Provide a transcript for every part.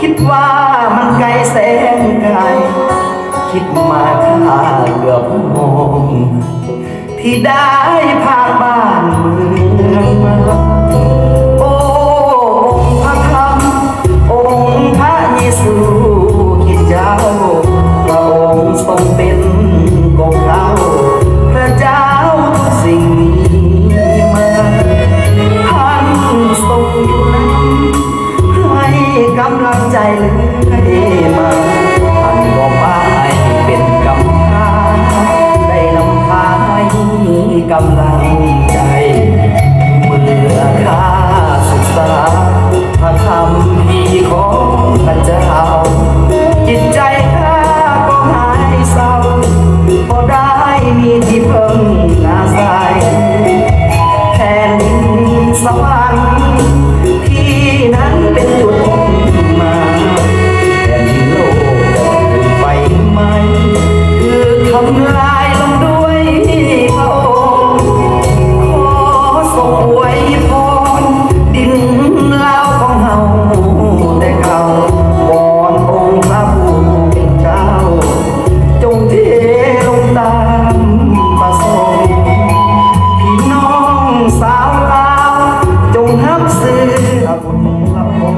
ຄິດວ່າມັນໄກແສນໄກ ຄິດມາຂ້າເກືອບຮອດ ທີ່ໄດ້ຜ່ານບ້ານເມືອງມາ. ໂອ້ ອົງພະຄຳ ອົງພະເຢຊູຄຣິດເຈົ້າ, ພະອົງຊົງເປັນກົງເກົ້າ ພະເຈົ້າທຸກສິ່ງມີມາ. ທ່ານຊົງຢູ່ນຳ ໃຫ້ກຳລັງໃຈເລື້ອຍມາ, ທ່ານບໍ່ປະໃຫ້ເປັນກຳພ້າ, ໄດ້ນຳພາໃຫ້ກຳລັງໃຈ. ເມື່ອຂ້າສຶກສາພະຄຳພີຂອງພະເຈົ້າ, ຈິດໃຈຂ້າກໍຫາຍເສົ້າ, ກໍໄດ້ມີທີ່ເພິ່ງອາໄສ. ແຜ່ນດິນສະຫວັນ ທີ່ນັ້ນເປັນຈຸດໝາຍ, ແຜ່ນດິນໂລກຈະຖືກໄຟໄໝ້ ຖືກທຳລາຍລົງດ້ວຍພະອົງ. ຂໍຊົງອວຍພອນດິນລາວຂອງເຮົາແຕ່ເກົ່າ, ວອນອົງພະຜູ້ເປັນເຈົ້າ ຈົ່ງເທລົງຕາມປະສົງ. ພີ່ນ້ອງຊາວລາວ ຈົ່ງຮັບເສື້ອບຸນພະອົງ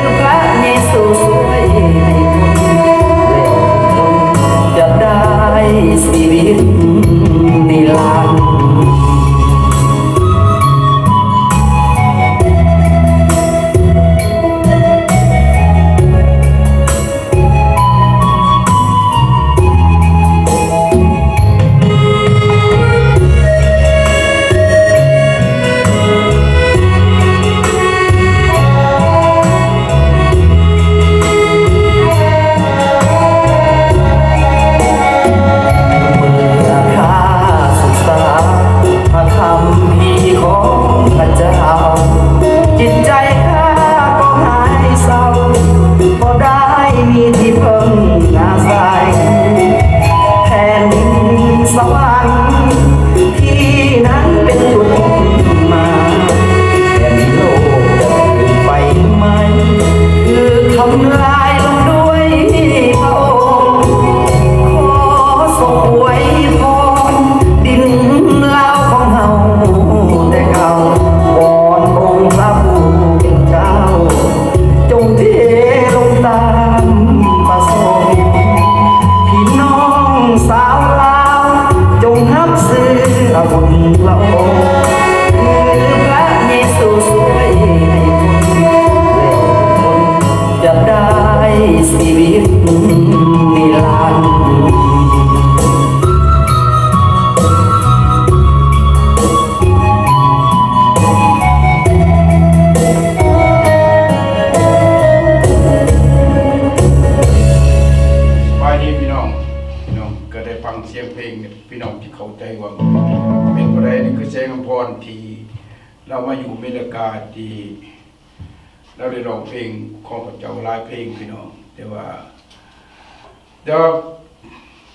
ຄືພະເຢຊູຊ່ວຍໃຫ້ພົ້ນ, ແລ້ວທຸກຄົນຈະໄດ້ຊີວິດນິລັນ. ເມື່ອຂ້າສຶກສາພະຄຳພີຂອງພະເຈົ້າ, ຈິດໃຈ ຂ້າກໍຫາຍເສົ້າ, ກໍໄດ້ມີທີ່ເພິ່ງອາໄສ. ແຜ່ນດິນສະຫວັນທີ່ນັ້ນເປັນຈຸດໝາຍ, ແຜ່ນດິນໂລກຈະຖືກໄຟໄໝ້, ຖືກທຳລາຍລົງດ້ວຍພະອົງ. ຂໍຊົງອວຍພອນດິນລາວຂອງເຮົາແຕ່ເກົ່າ, ວອນອົງພະຜູ້ເປັນເຈົ້າ ຈົ່ງເທລົງຕາມປະສົງ. ພີ່ນ້ອງຊາວລາວ ຈົ່ງຮັບເສື້ອບຸນພະອົງ, ຄືພະເຢຊູຊ່ວຍໃຫ້ພົ້ນ, ແລ້ວທຸກຄົນຈະໄດ້ຊີວິດນິລັນ. ສະບາຍດີພີ່ນ້ອງ, ພີ່ນ້ອງກໍໄດ້ຟັງສຽງເພງ, ພີ່ນ້ອງທີ່ເຂົ້າໃຈວ່າເປັນຜູ້ໃດ, ນີ້ຄືແສງອຳພອນທີ່ລາວມາຢູ່ອາເມລິກາ, ທີ່ລາວໄດ້ຮ້ອງເພງຂອງພະເຈົ້າຫຼາຍເພງ ພີ່ນ້ອງ, ແຕ່ວ່າ ແຕ່ວ່າ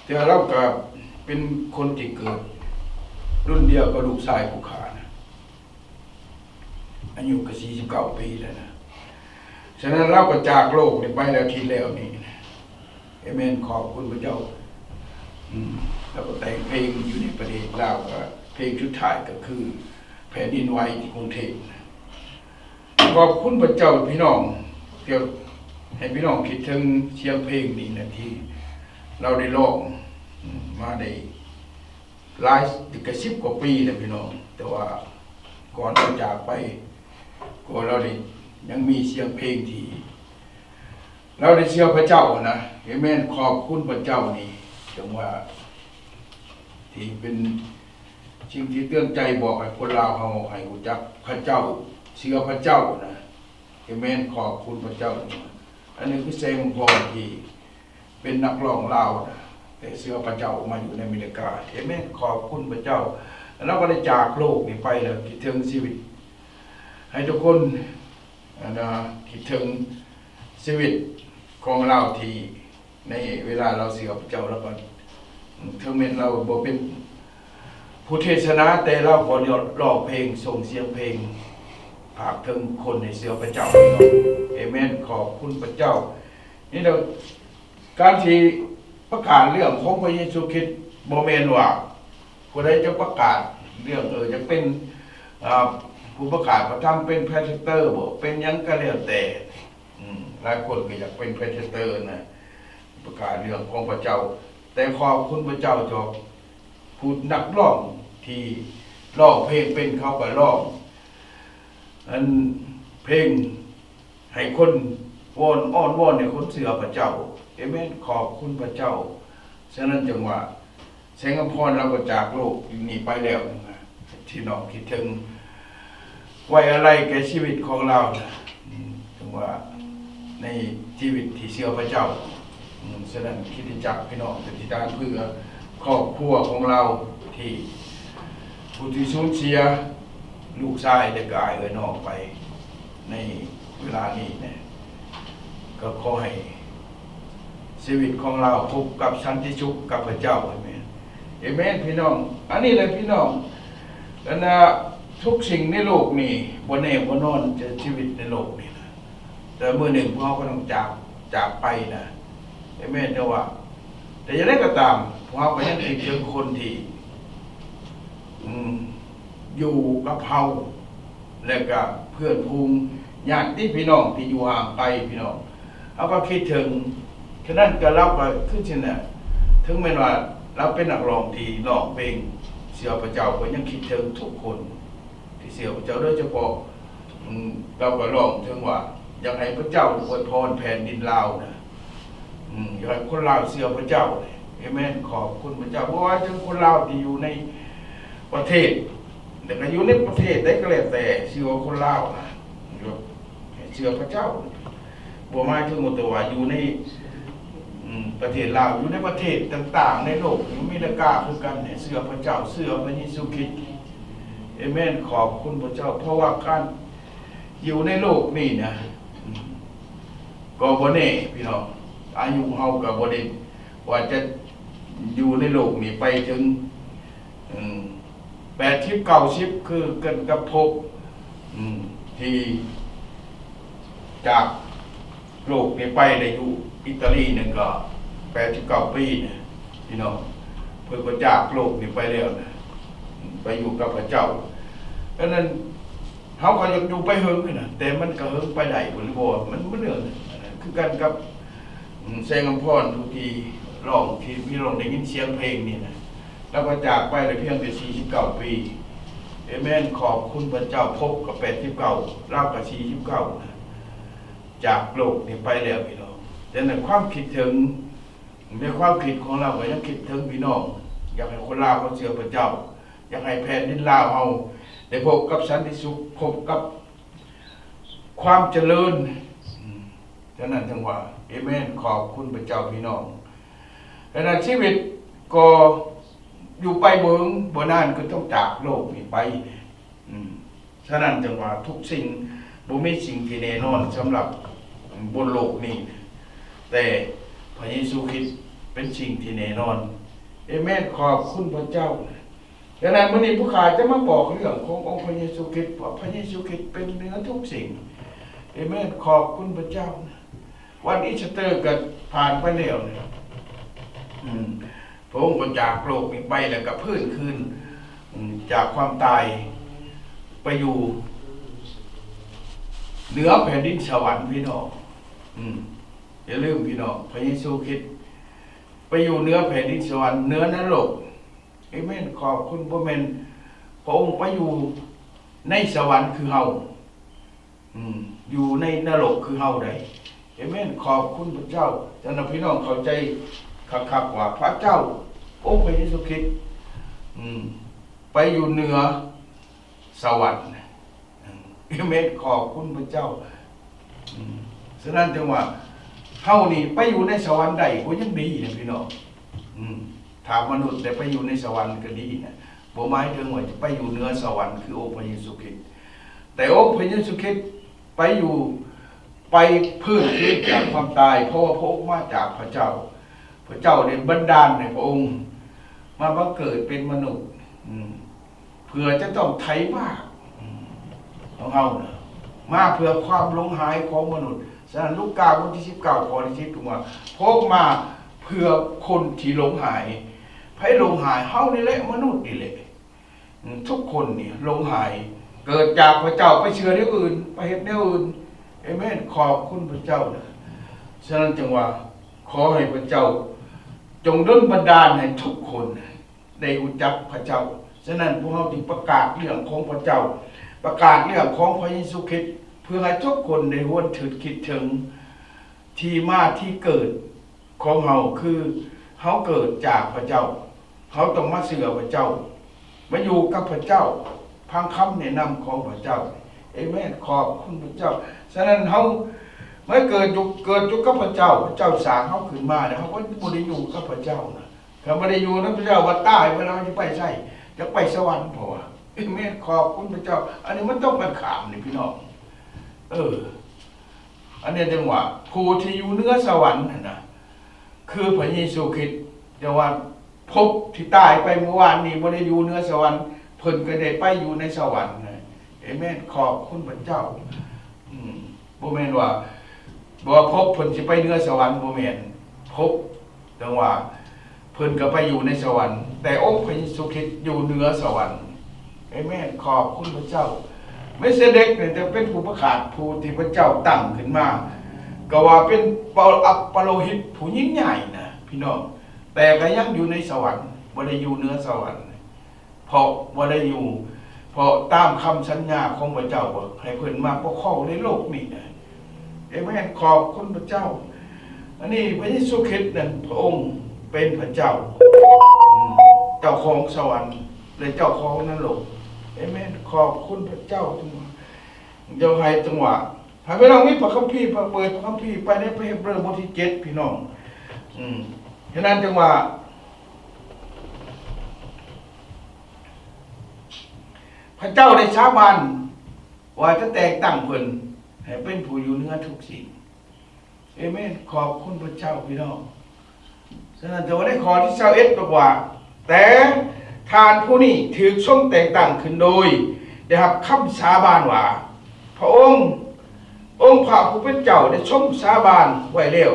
ແຕ່ວ່າລາວກໍເປັນຄົນທີ່ເກີດລຸ້ນດຽວກັບລູກຊາຍຜູ້ຂ້ານະ, ອາຍຸກໍສີ່ສິບເກົ້າປີແລ້ວນະ. ສະນັ້ນລາວກໍຈາກໂລກນີ້ໄປແລ້ວ ອາທິດແລ້ວນີ້. ເອເມນ, ຂອບຄຸນພະເຈົ້າ. ອືມ ລາວກໍແຕ່ງເພງຢູ່ໃນປະເທດລາວ, ກໍເພງສຸດທ້າຍກໍຄືແຜ່ນດິນໄຫວທີ່ກຸງເທບນະ. ຂອບຄຸນພະເຈົ້າພີ່ນ້ອງ, ເພື່ອໃຫ້ພີ່ນ້ອງຄິດເຖິງສຽງເພງນີ້ນະ ທີ່ລາວໄດ້ຮ້ອງມາໄດ້ຫຼາຍ ກໍສິບກວ່າປີແລ້ວພີ່ນ້ອງ, ແຕ່ວ່າກ່ອນລາວຈາກໄປ ກໍລາວໄດ້ຍັງມີສຽງເພງທີ່ ລາວໄດ້ເຊື່ອພະເຈົ້ານະ. ເອເມນ, ຂອບຄຸນພະເຈົ້ານີ້ ຈັ່ງວ່າ ທີ່ເປັນສິ່ງທີ່ເຕືອນໃຈບອກໃຫ້ຄົນລາວເຮົາໃຫ້ຮູ້ຈັກພະເຈົ້າ, ເຊື່ອພະເຈົ້ານະ. ເອເມນ, ຂອບຄຸນພະເຈົ້າ. ອັນນີ້ຄືແສງອຳພອນທີ່ເປັນນັກຮ້ອງລາວນະ, ແຕ່ເຊື່ອພະເຈົ້າມາຢູ່ໃນອາເມລິກາ. ເອເມນ, ຂອບຄຸນພະເຈົ້າ. ລາວກໍໄດ້ຈາກໂລກນີ້ໄປແລ້ວ, ຄິດເຖິງຊີວິດ ໃຫ້ທຸກຄົນ ອັນນະ ຄິດເຖິງຊີວິດຂອງລາວທີ່ໃນເວລາລາວເຊື່ອພະເຈົ້າ, ລາວກໍ ເຖິງແມ່ນລາວບໍ່ເປັນຜູ້ເທດສະໜາ, ແຕ່ລາວກໍຮ້ອງເພງ, ສົ່ງສຽງເພງ ຝາກເຖິງຄົນໃຫ້ເຊື່ອພະເຈົ້າ. ເອເມນ. ຂອບຄຸນພະເຈົ້າ. ນີ້ແຫຼະ ການທີ່ປະກາດເລື່ອງຂອງພະເຢຊູຄຣິດ ບໍ່ແມ່ນວ່າຜູ້ໃດຈະປະກາດເລື່ອງ ເອີ ຈະເປັນ ອາ ຜູ້ປະກາດພະທຳ ເປັນພຣີເຊັນເຕີບໍ ເປັນຫຍັງກໍແລ້ວແຕ່. ອືມ ຫຼາຍຄົນກໍຢາກເປັນພຣີເຊັນເຕີນະ ປະກາດເລື່ອງຂອງພະເຈົ້າ, ແຕ່ຂອບຄຸນພະເຈົ້າ ເຈົ້າ ຜູ້ນັກຮ້ອງທີ່ຮ້ອງເພງເປັນ ເຂົາກໍຮ້ອງ ອັນ ເພງໃຫ້ຄົນວອນ ອ້ອນວອນໃຫ້ຄົນເຊື່ອພະເຈົ້າ. ເອເມນ. ຂອບຄຸນພະເຈົ້າ. ສະນັ້ນຈຶ່ງວ່າ ແສງອຳພອນລາວກໍຈາກໂລກນີ້ໄປແລ້ວນະ ທີ່ນ້ອງຄິດເຖິງ ໄວ້ອາໄລແກ່ຊີວິດຂອງລາວນະ ອືມ ເຖິງວ່າໃນຊີວິດທີ່ເຊື່ອພະເຈົ້າ. ອືມ ສະນັ້ນຄຣິສຕະຈັກພີ່ນ້ອງ ອະທິຖານເພື່ອຄອບຄົວຂອງລາວ ທີ່ຜູ້ທີ່ສູນເສຍລູກຊາຍ ແລະກໍອ້າຍເອື້ອຍນ້ອງໄປໃນເວລານີ້ນະ ກໍຂໍໃຫ້ຊີວິດຂອງລາວພົບກັບສັນຕິສຸກກັບພະເຈົ້າ. ເອເມນ. ເອເມນ ພີ່ນ້ອງ. ອັນນີ້ແຫຼະພີ່ນ້ອງ ອັນນະ ທຸກສິ່ງໃນໂລກນີ້ບໍ່ແນ່ບໍ່ນອນ ຈະຊີວິດໃນໂລກນີ້ນະ ແຕ່ມື້ໜຶ່ງພວກເຮົາກໍຕ້ອງຈາກ ຈາກໄປນະ. ເອເມນ. ແຕ່ວ່າ ແຕ່ຢ່າງໃດກໍຕາມ ພວກເຮົາກໍຍັງຄິດເຖິງຄົນທີ່ ອືມ ຢູ່ກັບເຮົາ ແລະກະເພື່ອນຝູງ ຍາດຕິພີ່ນ້ອງທີ່ຢູ່ຫ່າງໄກພີ່ນ້ອງ ເຮົາກໍຄິດເຖິງ. ສະນັ້ນກໍ ລາວກໍຄືຊິນະ ເຖິງແມ່ນວ່າລາວເປັນນັກຮ້ອງທີ່ຮ້ອງເພງເຊື່ອພະເຈົ້າ ກໍຍັງຄິດເຖິງທຸກຄົນທີ່ເຊື່ອພະເຈົ້າ ໂດຍສະເພາະ ອືມ ລາວກໍຮ້ອງເຖິງວ່າ ຢາກໃຫ້ພະເຈົ້າອວຍພອນແຜ່ນດິນລາວນະ ອືມ ຢາກໃຫ້ຄົນລາວເຊື່ອພະເຈົ້າ. ເອເມນ. ຂອບຄຸນພະເຈົ້າ. ບໍ່ວ່າເຖິງຄົນລາວທີ່ຢູ່ໃນປະເທດ ແລ້ວກໍຢູ່ໃນປະເທດໃດກໍແລ້ວແຕ່ ຊື່ວ່າຄົນລາວນະ ໃຫ້ເຊື່ອພະເຈົ້າ. ບໍ່ໝາຍເຖິງວ່າແຕ່ວ່າຢູ່ໃນ ອືມ ປະເທດລາວ ຢູ່ໃນປະເທດຕ່າງໆໃນໂລກ ຢູ່ອາເມລິກາຄືກັນ ໃຫ້ເຊື່ອພະເຈົ້າ ເຊື່ອພະເຢຊູຄຣິດ. ເອເມນ. ຂອບຄຸນພະເຈົ້າ. ເພາະວ່າການຢູ່ໃນໂລກນີ້ນະ ອືມ ກໍບໍ່ແນ່ພີ່ນ້ອງ ອາຍຸເຮົາກໍບໍ່ໄດ້ວ່າຈະຢູ່ໃນໂລກນີ້ໄປເຖິງ ອືມ ແປດສິບ ເກົ້າສິບ ຄືກັນກັບພົບ ອືມ ທີ່ຈາກໂລກນີ້ໄປ ໄດ້ຢູ່ອີຕາລີນັ້ນກໍແປດສິບເກົ້າປີນະ ພີ່ນ້ອງ ເພິ່ນກໍຈາກໂລກນີ້ໄປແລ້ວນະ ໄປຢູ່ກັບພະເຈົ້າ. ອັນນັ້ນ ເຮົາກໍຢາກຢູ່ໄປເຫິງນະ ແຕ່ມັນກໍເຫິງໄປໄດ້ບໍ່ ຫຼືບໍ່ ມັນ ມັນເລື່ອງ ອັນນັ້ນຄືກັນກັບ ອືມ ແສງອຳພອນ ຜູ້ທີ່ຮ້ອງ ທີ່ພີ່ນ້ອງໄດ້ຍິນສຽງເພງນີ້ນະ ລາວກໍຈາກໄປໄດ້ພຽງແຕ່ສີ່ສິບເກົ້າປີ. ເອເມນ. ຂອບຄຸນພະເຈົ້າ. ພົບກໍແປດສິບເກົ້າ ລາວກໍສີ່ສິບເກົ້ານະ ຈາກໂລກນີ້ໄປແລ້ວ ພີ່ນ້ອງ. ແຕ່ໃນຄວາມຄິດເຖິງ ໃນຄວາມຄິດຂອງລາວກໍຍັງຄິດເຖິງພີ່ນ້ອງ ຢາກໃຫ້ຄົນລາວເຮົາເຊື່ອພະເຈົ້າ ຢາກໃຫ້ແຜ່ນດິນລາວເຮົາໄດ້ພົບກັບສັນຕິສຸກ ພົບກັບຄວາມຈະເລີນ. ອືມ ສະນັ້ນຈຶ່ງວ່າ ເອເມນ. ຂອບຄຸນພະເຈົ້າ ພີ່ນ້ອງ. ສະນັ້ນຊີວິດກໍຢູ່ໄປບໍ່ເຫິງບໍ່ນານ ກໍຕ້ອງຈາກໂລກນີ້ໄປ. ອືມ ສະນັ້ນຈຶ່ງວ່າທຸກສິ່ງ ບໍ່ມີສິ່ງທີ່ແນ່ນອນສຳລັບບົນໂລກນີ້ ແຕ່ພະເຢຊູຄຣິດເປັນສິ່ງທີ່ແນ່ນອນ. ເອເມນ. ຂອບຄຸນພະເຈົ້າ. ດັ່ງນັ້ນ ມື້ນີ້ຜູ້ຂ້າຈະມາບອກເລື່ອງຂອງອົງພະເຢຊູຄຣິດ ວ່າພະເຢຊູຄຣິດເປັນເໜືອທຸກສິ່ງ. ເອເມນ. ຂອບຄຸນພະເຈົ້າ. ວັນອີສເຕີກໍຜ່ານໄປແລ້ວນະ ອືມ ພະອົງກໍຈາກໂລກນີ້ໄປ ແລ້ວກໍຟື້ນຄືນ ອືມ ຈາກຄວາມຕາຍ ໄປຢູ່ເໜືອແຜ່ນດິນສະຫວັນ ພີ່ນ້ອງ. ອືມ ຢ່າລືມ ພີ່ນ້ອງ ພະເຢຊູຄຣິດໄປຢູ່ເໜືອແຜ່ນດິນສະຫວັນ ເໜືອນະລົກ. ເອເມນ. ຂອບຄຸນ. ບໍ່ແມ່ນພະອົງໄປຢູ່ໃນສະຫວັນຄືເຮົາ ອືມ ຢູ່ໃນນະລົກຄືເຮົາໃດ໋. ເອເມນ. ຂອບຄຸນພະເຈົ້າ. ສະນັ້ນ ພີ່ນ້ອງເຂົ້າໃຈຄັກໆວ່າ ພະເຈົ້າ ອົງພະເຢຊູຄຣິດ ອືມ ໄປຢູ່ເໜືອສະຫວັນ. ເອເມນ. ຂອບຄຸນພະເຈົ້າ. ອືມ ສະນັ້ນຈຶ່ງວ່າ ເຮົານີ້ໄປຢູ່ໃນສະຫວັນໄດ້ກໍຍັງດີນະ ພີ່ນ້ອງ. ອືມ ຖ້າມະນຸດໄດ້ໄປຢູ່ໃນສະຫວັນກໍດີນະ ບໍ່ໝາຍເຖິງວ່າຈະໄປຢູ່ເໜືອສະຫວັນຄືອົງພະເຢຊູຄຣິດ ແຕ່ອົງພະເຢຊູຄຣິດໄປຢູ່ ໄປຟື້ນຄືນຈາກຄວາມຕາຍ ເພາະວ່າພະອົງມາຈາກພະເຈົ້າ. ພະເຈົ້າໄດ້ບັນດານໃຫ້ພະອົງມາບັງເກີດເປັນມະນຸດ ອືມ ເພື່ອຈະຕ້ອງໄຖ່ບາບ ອືມ ຂອງເຮົານະ ມາເພື່ອຄວາມຫຼົງຫາຍຂອງມະນຸດ. ສະນັ້ນ ລູກາ ບົດທີສິບເກົ້າ ຂໍ້ທີສິບ ເພິ່ນວ່າ ພະອົງມາເພື່ອຄົນທີ່ຫຼົງຫາຍ. ໃຜຫຼົງຫາຍ? ເຮົານີ້ແຫຼະ, ມະນຸດນີ້ແຫຼະ. ອືມ ທຸກຄົນນີ້ຫຼົງຫາຍ, ເກີດຈາກພະເຈົ້າ ໄປເຊື່ອແນວອື່ນ, ໄປເຮັດແນວອື່ນ. ເອເມນ. ຂອບຄຸນພະເຈົ້ານະ. ສະນັ້ນຈຶ່ງວ່າ ຂໍໃຫ້ພະເຈົ້າຈົ່ງດົນບັນດານໃຫ້ທຸກຄົນ ໄດ້ຮູ້ຈັກພະເຈົ້າ. ສະນັ້ນ ພວກເຮົາຈຶ່ງປະກາດເລື່ອງຂອງພະເຈົ້າ, ປະກາດເລື່ອງຂອງພະເຢຊູຄຣິດ ເພື່ອໃຫ້ທຸກຄົນໄດ້ຫວນຄືນຄິດເຖິງທີ່ມາທີ່ເກີດຂອງເຮົາ, ຄືເຮົາເກີດຈາກພະເຈົ້າ, ເຮົາຕ້ອງມາເຊື່ອພະເຈົ້າ, ມາຢູ່ກັບພະເຈົ້າ, ຟັງຄຳແນະນຳຂອງພະເຈົ້າ. ເອເມນ. ຂອບຄຸນພະເຈົ້າ. ສະນັ້ນ ເຮົາມາເກີດຢູ່, ເກີດຢູ່ກັບພະເຈົ້າ, ພະເຈົ້າສ້າງເຮົາຂຶ້ນມາແລ້ວ, ເຮົາກໍບໍ່ໄດ້ຢູ່ກັບພະເຈົ້ານະ. ຄັນບໍ່ໄດ້ຢູ່ນຳພະເຈົ້າ ວ່າຕາຍໄປແລ້ວເຮົາຊິໄປໃສ? ຢາກໄປສະຫວັນ ເພາະວ່າ ເອເມນ. ຂອບຄຸນພະເຈົ້າ. ອັນນີ້ມັນຕ້ອງກັນຂ້າມນີ້ ພີ່ນ້ອງ. ເອີ ອັນນີ້ຈຶ່ງວ່າ ຜູ້ທີ່ຢູ່ເໜືອສະຫວັນຫັ້ນນະ ຄືພະເຢຊູຄຣິດ. ແຕ່ວ່າພົບທີ່ຕາຍໄປມື້ວານນີ້ ບໍ່ໄດ້ຢູ່ເໜືອສະຫວັນ, ເພິ່ນກໍໄດ້ໄປຢູ່ໃນສະຫວັນນະ. ເອເມນ. ຂອບຄຸນພະເຈົ້າ. ອືມ ບໍ່ແມ່ນວ່າ ບໍ່ພົບເພິ່ນຊິໄປເໜືອສະຫວັນ, ບໍ່ແມ່ນ. ພົບ ຈັ່ງວ່າເພິ່ນກໍໄປຢູ່ໃນສະຫວັນ, ແຕ່ອົງພະເຢຊູຄຣິດຢູ່ເໜືອສະຫວັນ. ເອເມນ. ຂອບຄຸນພະເຈົ້າ. ເມລຄເຊເດັກນີ້ຈະເປັນຜູ້ປະກາດ, ຜູ້ທີ່ພະເຈົ້າຕັ້ງຂຶ້ນມາ, ກໍວ່າເປັນປະ, ອັບປະໂລຫິດຜູ້ຍິ່ງໃຫຍ່ນະ ພີ່ນ້ອງ, ແຕ່ກໍຍັງຢູ່ໃນສະຫວັນ, ບໍ່ໄດ້ຢູ່ເໜືອສະຫວັນ. ເພາະບໍ່ໄດ້ຢູ່, ເພາະຕາມຄຳສັນຍາຂອງພະເຈົ້າວ່າ ໃຫ້ເພິ່ນມາປົກຄອງໃນໂລກນີ້ນະ. ເອເມນ. ຂອບຄຸນພະເຈົ້າ. ອັນນີ້ພະເຢຊູຄຣິດນັ້ນ ພະອົງເປັນພະເຈົ້າ, ອືມ ເຈົ້າຂອງສະຫວັນ ແລະ ເຈົ້າຂອງນະລົກ. ເອເມນ. ຂອບຄຸນພະເຈົ້າ. ຈັ່ງໃຫ້ ຈັ່ງວ່າ ໃຫ້ພີ່ນ້ອງມີພະຄຳພີ, ເປີດພະຄຳພີໄປໃນພະເຮັບເຣີບົດທີເຈັດ ພີ່ນ້ອງ. ອືມ ສະນັ້ນຈຶ່ງວ່າ ພະເຈົ້າໄດ້ສາບານວ່າຈະແຕ່ງຕັ້ງເພິ່ນໃຫ້ເປັນຜູ້ຢູ່ເໜືອທຸກສິ່ງ. ເອເມນ. ຂອບຄຸນພະເຈົ້າ ພີ່ນ້ອງ. ສະນັ້ນ ແຕ່ວ່າໃນຂໍ້ທີຊາວເອັດບອກວ່າ ແຕ່ທ່ານຜູ້ນີ້ຖືກຊົງແຕ່ງຕັ້ງຂຶ້ນໂດຍໄດ້ຮັບຄຳສາບານວ່າ ພະອົງ ອົງພະຜູ້ເປັນເຈົ້າໄດ້ຊົງສາບານໄວ້ແລ້ວ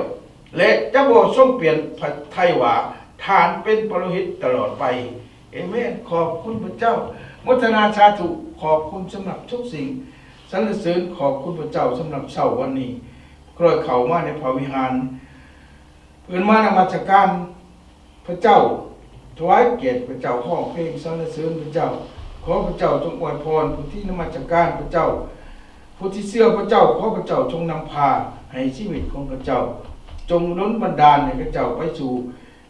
ແລະ ຈະບໍ່ຊົງປ່ຽນພະໄທວ່າ ທ່ານເປັນປະໂລຫິດຕະຫຼອດໄປ. ເອເມນ. ຂອບຄຸນພະເຈົ້າ. ໂມທະນາສາທຸ. ຂອບຄຸນສຳລັບທຸກສິ່ງ. ສັນລະເສີນຂອບຄຸນພະເຈົ້າສຳລັບເຊົ້າວັນນີ້ ຂ້ອຍເຂົ້າມາໃນພະວິຫານ ເພື່ອມານະມັດສະການພະເຈົ້າ, ຖວາຍກຽດພະເຈົ້າ, ຮ້ອງເພງສັນລະເສີນພະເຈົ້າ. ຂໍພະເຈົ້າຈົ່ງອວຍພອນຜູ້ທີ່ນະມັດສະການພະເຈົ້າ, ຜູ້ທີ່ເຊື່ອພະເຈົ້າ. ຂໍພະເຈົ້າຈົ່ງນຳພາໃຫ້ຊີວິດຂອງເຂົາເຈົ້າ, ຈົ່ງດົນບັນດານໃຫ້ເຂົາເຈົ້າໄປສູ່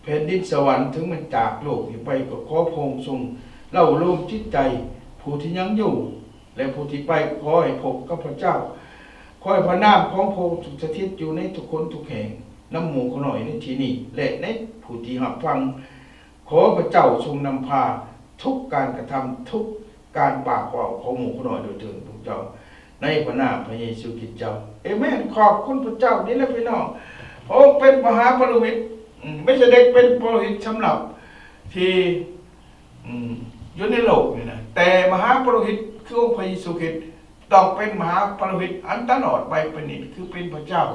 ແຜ່ນດິນສະຫວັນ. ເຖິງແມ່ນຈາກໂລກນີ້ໄປ, ກໍຂໍພະອົງຊົງເລົ້າໂລມຈິດໃຈຜູ້ທີ່ຍັງຢູ່ ແລະ ຜູ້ທີ່ໄປ ຂໍໃຫ້ພົບກັບພະເຈົ້າ. ຂໍໃຫ້ພະນາມຂອງພະອົງຈງສະຖິດຢູ່ໃນທຸກຄົນທຸກແຫ່ງ ນຳໝູ່ຂ້ານ້ອຍໃນທີ່ນີ້ ແລະ ໃນຜູ້ທີ່ຮັບຟັງ. ຂໍພະເຈົ້າຊົງນຳພາທຸກການກະທຳ, ທຸກການປາກເວົ້າຂອງໝູ່ຂ້ານ້ອຍໂດຍເທີນພວກເຈົ້າ, ໃນພະນາມພະເຢຊູຄຣິດເຈົ້າ. ເອເມນ. ຂອບຄຸນພະເຈົ້າ. ນີ້ແຫຼະພີ່ນ້ອງ, ພະອົງເປັນມະຫາປະໂລຫິດ, ເມລຄເຊເດັກເປັນປະໂລຫິດສຳລັບທີ່ ອືມ ຢູ່ໃນໂລກນີ້ນະ, ແຕ່ມະຫາປະໂລຫິດຄືອົງພະເຢຊູຄຣິດ ຕ້ອງເປັນມະຫາປະໂລຫິດອັນຕະຫຼອດໄປປານນີ້ ຄືເປັນພະເຈົ້າ.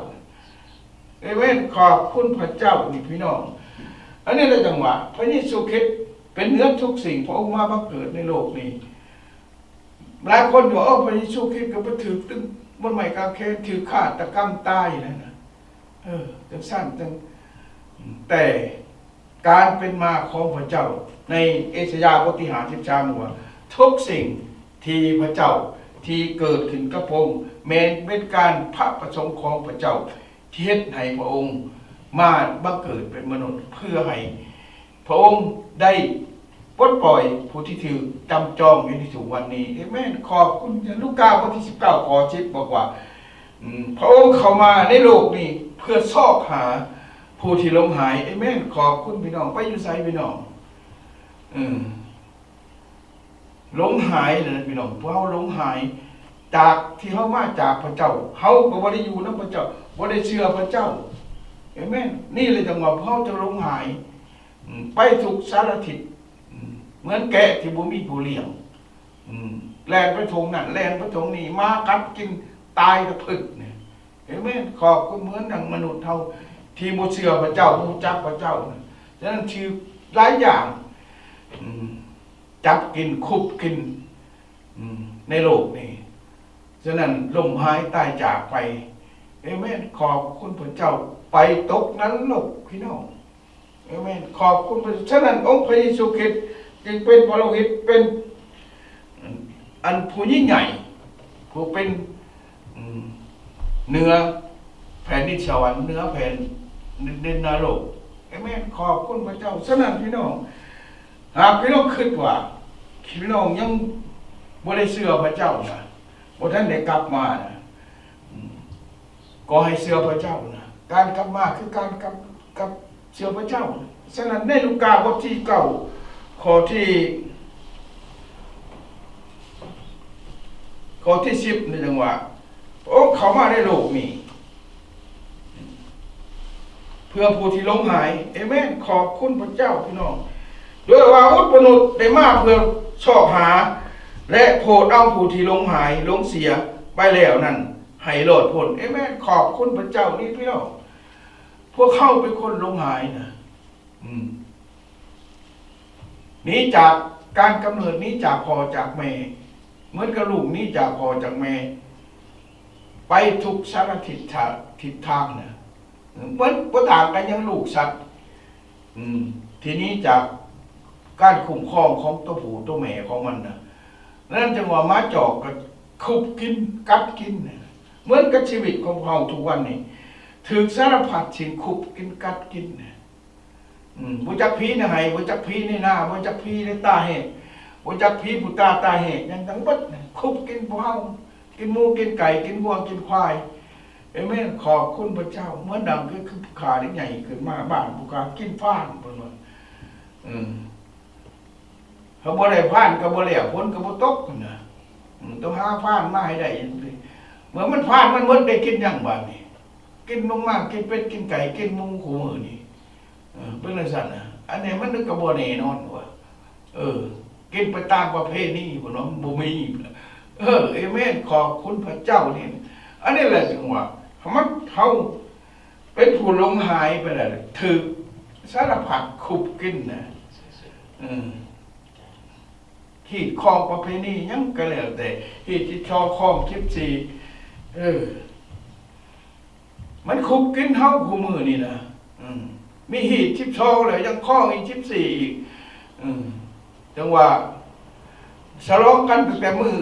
ເອເມນ. ຂອບຄຸນພະເຈົ້າ. ນີ້ພີ່ນ້ອງ, ອັນນີ້ລະຈັ່ງວ່າ ພະເຢຊູຄຣິດເປັນເໜືອທຸກສິ່ງ, ພະອົງມາບັງເກີດໃນໂລກນີ້. ຫຼາຍຄົນວ່າ ໂອ້ ພະເຢຊູຄຣິດກໍໄປຖືກຕຶງບົນໄມ້ກາງເຂນ, ຖືກຄາດຕະກຳຕາຍນັ້ນນະ. ເອີ ຈັ່ງຊັ້ນຈັ່ງ, ແຕ່ ການເປັນມາຂອງພະເຈົ້າ ໃນເອສາຍາບົດທີຫ້າສິບສາມວ່າ ທຸກສິ່ງທີ່ພະເຈົ້າ ທີ່ເກີດຂຶ້ນກັບພະອົງ ແມ່ນເປັນການພະປະສົງຂອງພະເຈົ້າ ທີ່ເຮັດໃຫ້ພະອົງມາບັງເກີດເປັນມະນຸດ ເພື່ອໃຫ້ພະອົງໄດ້ປົດປ່ອຍຜູ້ທີ່ຖືກຈຳຈອງຢູ່ໃນທຸກວັນນີ້. ເອເມນ. ຂອບຄຸນ. ລູກາບົດທີສິບເກົ້າ ຂໍ້ສິບບອກວ່າ ອືມ ພະອົງເຂົ້າມາໃນໂລກນີ້ເພື່ອຊອກຫາຜູ້ທີ່ຫຼົງຫາຍ. ເອເມນ. ຂອບຄຸນພີ່ນ້ອງ. ໄປຢູ່ໃສພີ່ນ້ອງ? ເອີ ຫຼົງຫາຍນະພີ່ນ້ອງ. ພວກເຮົາຫຼົງຫາຍຈາກທີ່ເຮົາມາຈາກພະເຈົ້າ. ເຮົາກໍບໍ່ໄດ້ຢູ່ນຳພະເຈົ້າ, ບໍ່ໄດ້ເຊື່ອພະເຈົ້າ. ເອເມນ. ນີ້ແຫຼະຈັ່ງວ່າພວກເຮົາຈະຫຼົງຫາຍ ອືມ ໄປທຸກສາລະທິດ ອືມ ເໝືອນແກະທີ່ບໍ່ມີຜູ້ລ້ຽງ. ອືມ ແລ່ນໄປທົ່ງນັ້ນ ແລ່ນໄປທົ່ງນີ້ ໝາກັດກິນ ຕາຍກັບຜຶກນີ້. ເອເມນ. ຂອບຄຸນ. ເໝືອນດັ່ງມະນຸດເຮົາທີ່ບໍ່ເຊື່ອພະເຈົ້າ, ບໍ່ຮູ້ຈັກພະເຈົ້ານະ, ສະນັ້ນຖືກຫຼາຍຢ່າງ ອືມ ຈັບກິນ, ຄຸບກິນ ອືມ ໃນໂລກນີ້. ສະນັ້ນລົ້ມຫາຍຕາຍຈາກໄປ. ເອເມນ. ຂອບຄຸນພະເຈົ້າ. ໄປຕົກນະລົກ, ພີ່ນ້ອງ. ເອເມນ. ຂອບຄຸນພະເຈົ້າ. ສະນັ້ນ ອົງພະເຢຊູຄຣິດຈຶ່ງເປັນພະໂລຫິດ, ເປັນອັນຜູ້ຍິ່ງໃຫຍ່, ຜູ້ເປັນ ອືມ ເໜືອແຜ່ນດິນສະຫວັນ, ເໜືອແຜ່ນດິນນະລົກ. ເອເມນ. ຂອບຄຸນພະເຈົ້າ. ສະນັ້ນ ພີ່ນ້ອງ, ຫາກພີ່ນ້ອງຄິດວ່າ ພີ່ນ້ອງຍັງບໍ່ໄດ້ເຊື່ອພະເຈົ້ານະ, ບໍ່ທັນໄດ້ກັບມານະ, ອືມ ກໍໃຫ້ເຊື່ອພະເຈົ້ານະ. ການກັບມາຄືການກັບ ກັບເຊື່ອພະເຈົ້າ. ສະນັ້ນໃນລູກາບົດທີເກົ້າ ຂໍ້ທີ ຂໍ້ທີສິບນີ້ຈັ່ງວ່າ ພະອົງເຂົ້າມາໃນໂລກນີ້ ເພື່ອຜູ້ທີ່ຫຼົງຫາຍ. ເອເມນ. ຂອບຄຸນພະເຈົ້າ ພີ່ນ້ອງ. ດ້ວຍວ່າບຸດມະນຸດໄດ້ມາເພື່ອຊອກຫາ ແລະ ໂຜດເອົາຜູ້ທີ່ຫຼົງຫາຍ, ຫຼົງເສຍໄປແລ້ວນັ້ນໃຫ້ລອດພົ້ນ. ເອເມນ. ຂອບຄຸນພະເຈົ້ານີ້ ພີ່ນ້ອງ. ພວກເຮົາເປັນຄົນຫຼົງຫາຍນະ. ອືມ. ໜີຈາກການກຳເນີດ, ໜີຈາກພໍ່ຈາກແມ່, ເໝືອນກັບລູກໜີຈາກພໍ່ຈາກແມ່ ໄປທຸກສາລະທິດທາ- ທິດທາງນະ. ເໝືອນ ບໍ່ຕ່າງກັນຫຍັງລູກສັດ ອືມ ທີ່ໜີຈາກການຄຸ້ມຄອງຂອງຕົວຜູ້ຕົວແມ່ຂອງມັນນະ. ນັ້ນຈຶ່ງວ່າໝາຈອກກໍຄຸບກິນກັດກິນນະ. ເໝືອນກັບຊີວິດຂອງເຮົາທຸກວັນນີ້ ຖືກສາລະພັດສິ່ງຄຸບກິນກັດກິນນະ. ອືມ ບໍ່ຈັກຜີໃນໄຮ່, ບໍ່ຈັກຜີໃນນາ, ບໍ່ຈັກຜີໃນຕາແຫ້ງ, ບໍ່ຈັກຜີຜູ້ຕາຕາແຫ້ງ ຫຍັງທັງເບິດນະ. ຄຸບກິນພວກເຮົາ, ກິນໝູ, ກິນໄກ່, ກິນງົວ, ກິນຄວາຍ. ເອເມນ. ຂອບຄຸນພະເຈົ້າ. ເໝືອນດັ່ງຄື ຄືຜູ້ຂ້າໄດ້ໃຫຍ່ຂຶ້ນມາ, ບ້ານຜູ້ຂ້າກິນຟານ ເພິ່ນວ່າ. ເອີ ຖ້າບໍ່ໄດ້ຟານກໍບໍ່ແລ້ວ, ຝົນກໍບໍ່ຕົກນະ. ອືມ ຕ້ອງຫາຟານມາໃຫ້ໄດ້. ເມື່ອມັນ ຟານມັນໝົດ ໄດ້ກິນຫຍັງບາດນີ້? ກິນໝູໝາ, ກິນເປັດ, ກິນໄກ່, ກິນໝູຄູ່ມື້ນີ້. ເອີ ເປັນຈັ່ງຊັ້ນນະ. ອັນນີ້ມັນກໍບໍ່ແນ່ນອນວ່າ ເອີ ກິນໄປຕາມປະເພນີພຸ້ນເນາະ, ມັນບໍ່ມີ. ເອີ ເອເມນ. ຂອບຄຸນພະເຈົ້ານີ້. ອັນນີ້ແຫຼະຈຶ່ງວ່າ ມັນ ເຮົາເປັນຜູ້ຫຼົງຫາຍໄປແລ້ວ, ຖືກສາລະພັດຄຸບກິນນະ. ເອີ ຮີດຄອງປະເພນີຫຍັງກໍແລ້ວແຕ່, ຮີດຈິດຊອງຄອງສິບສີ່ ເອີ ມັນຄຸບກິນເຮົາຄູ່ມື້ນີ້ນະ. ອືມ ມີຮີດສິບສອງແລ້ວ ຍັງຄອງອີກສິບສີ່ອີກ. ອືມ ຈັ່ງວ່າສະຫຼອງກັນຕັ້ງແຕ່ມື້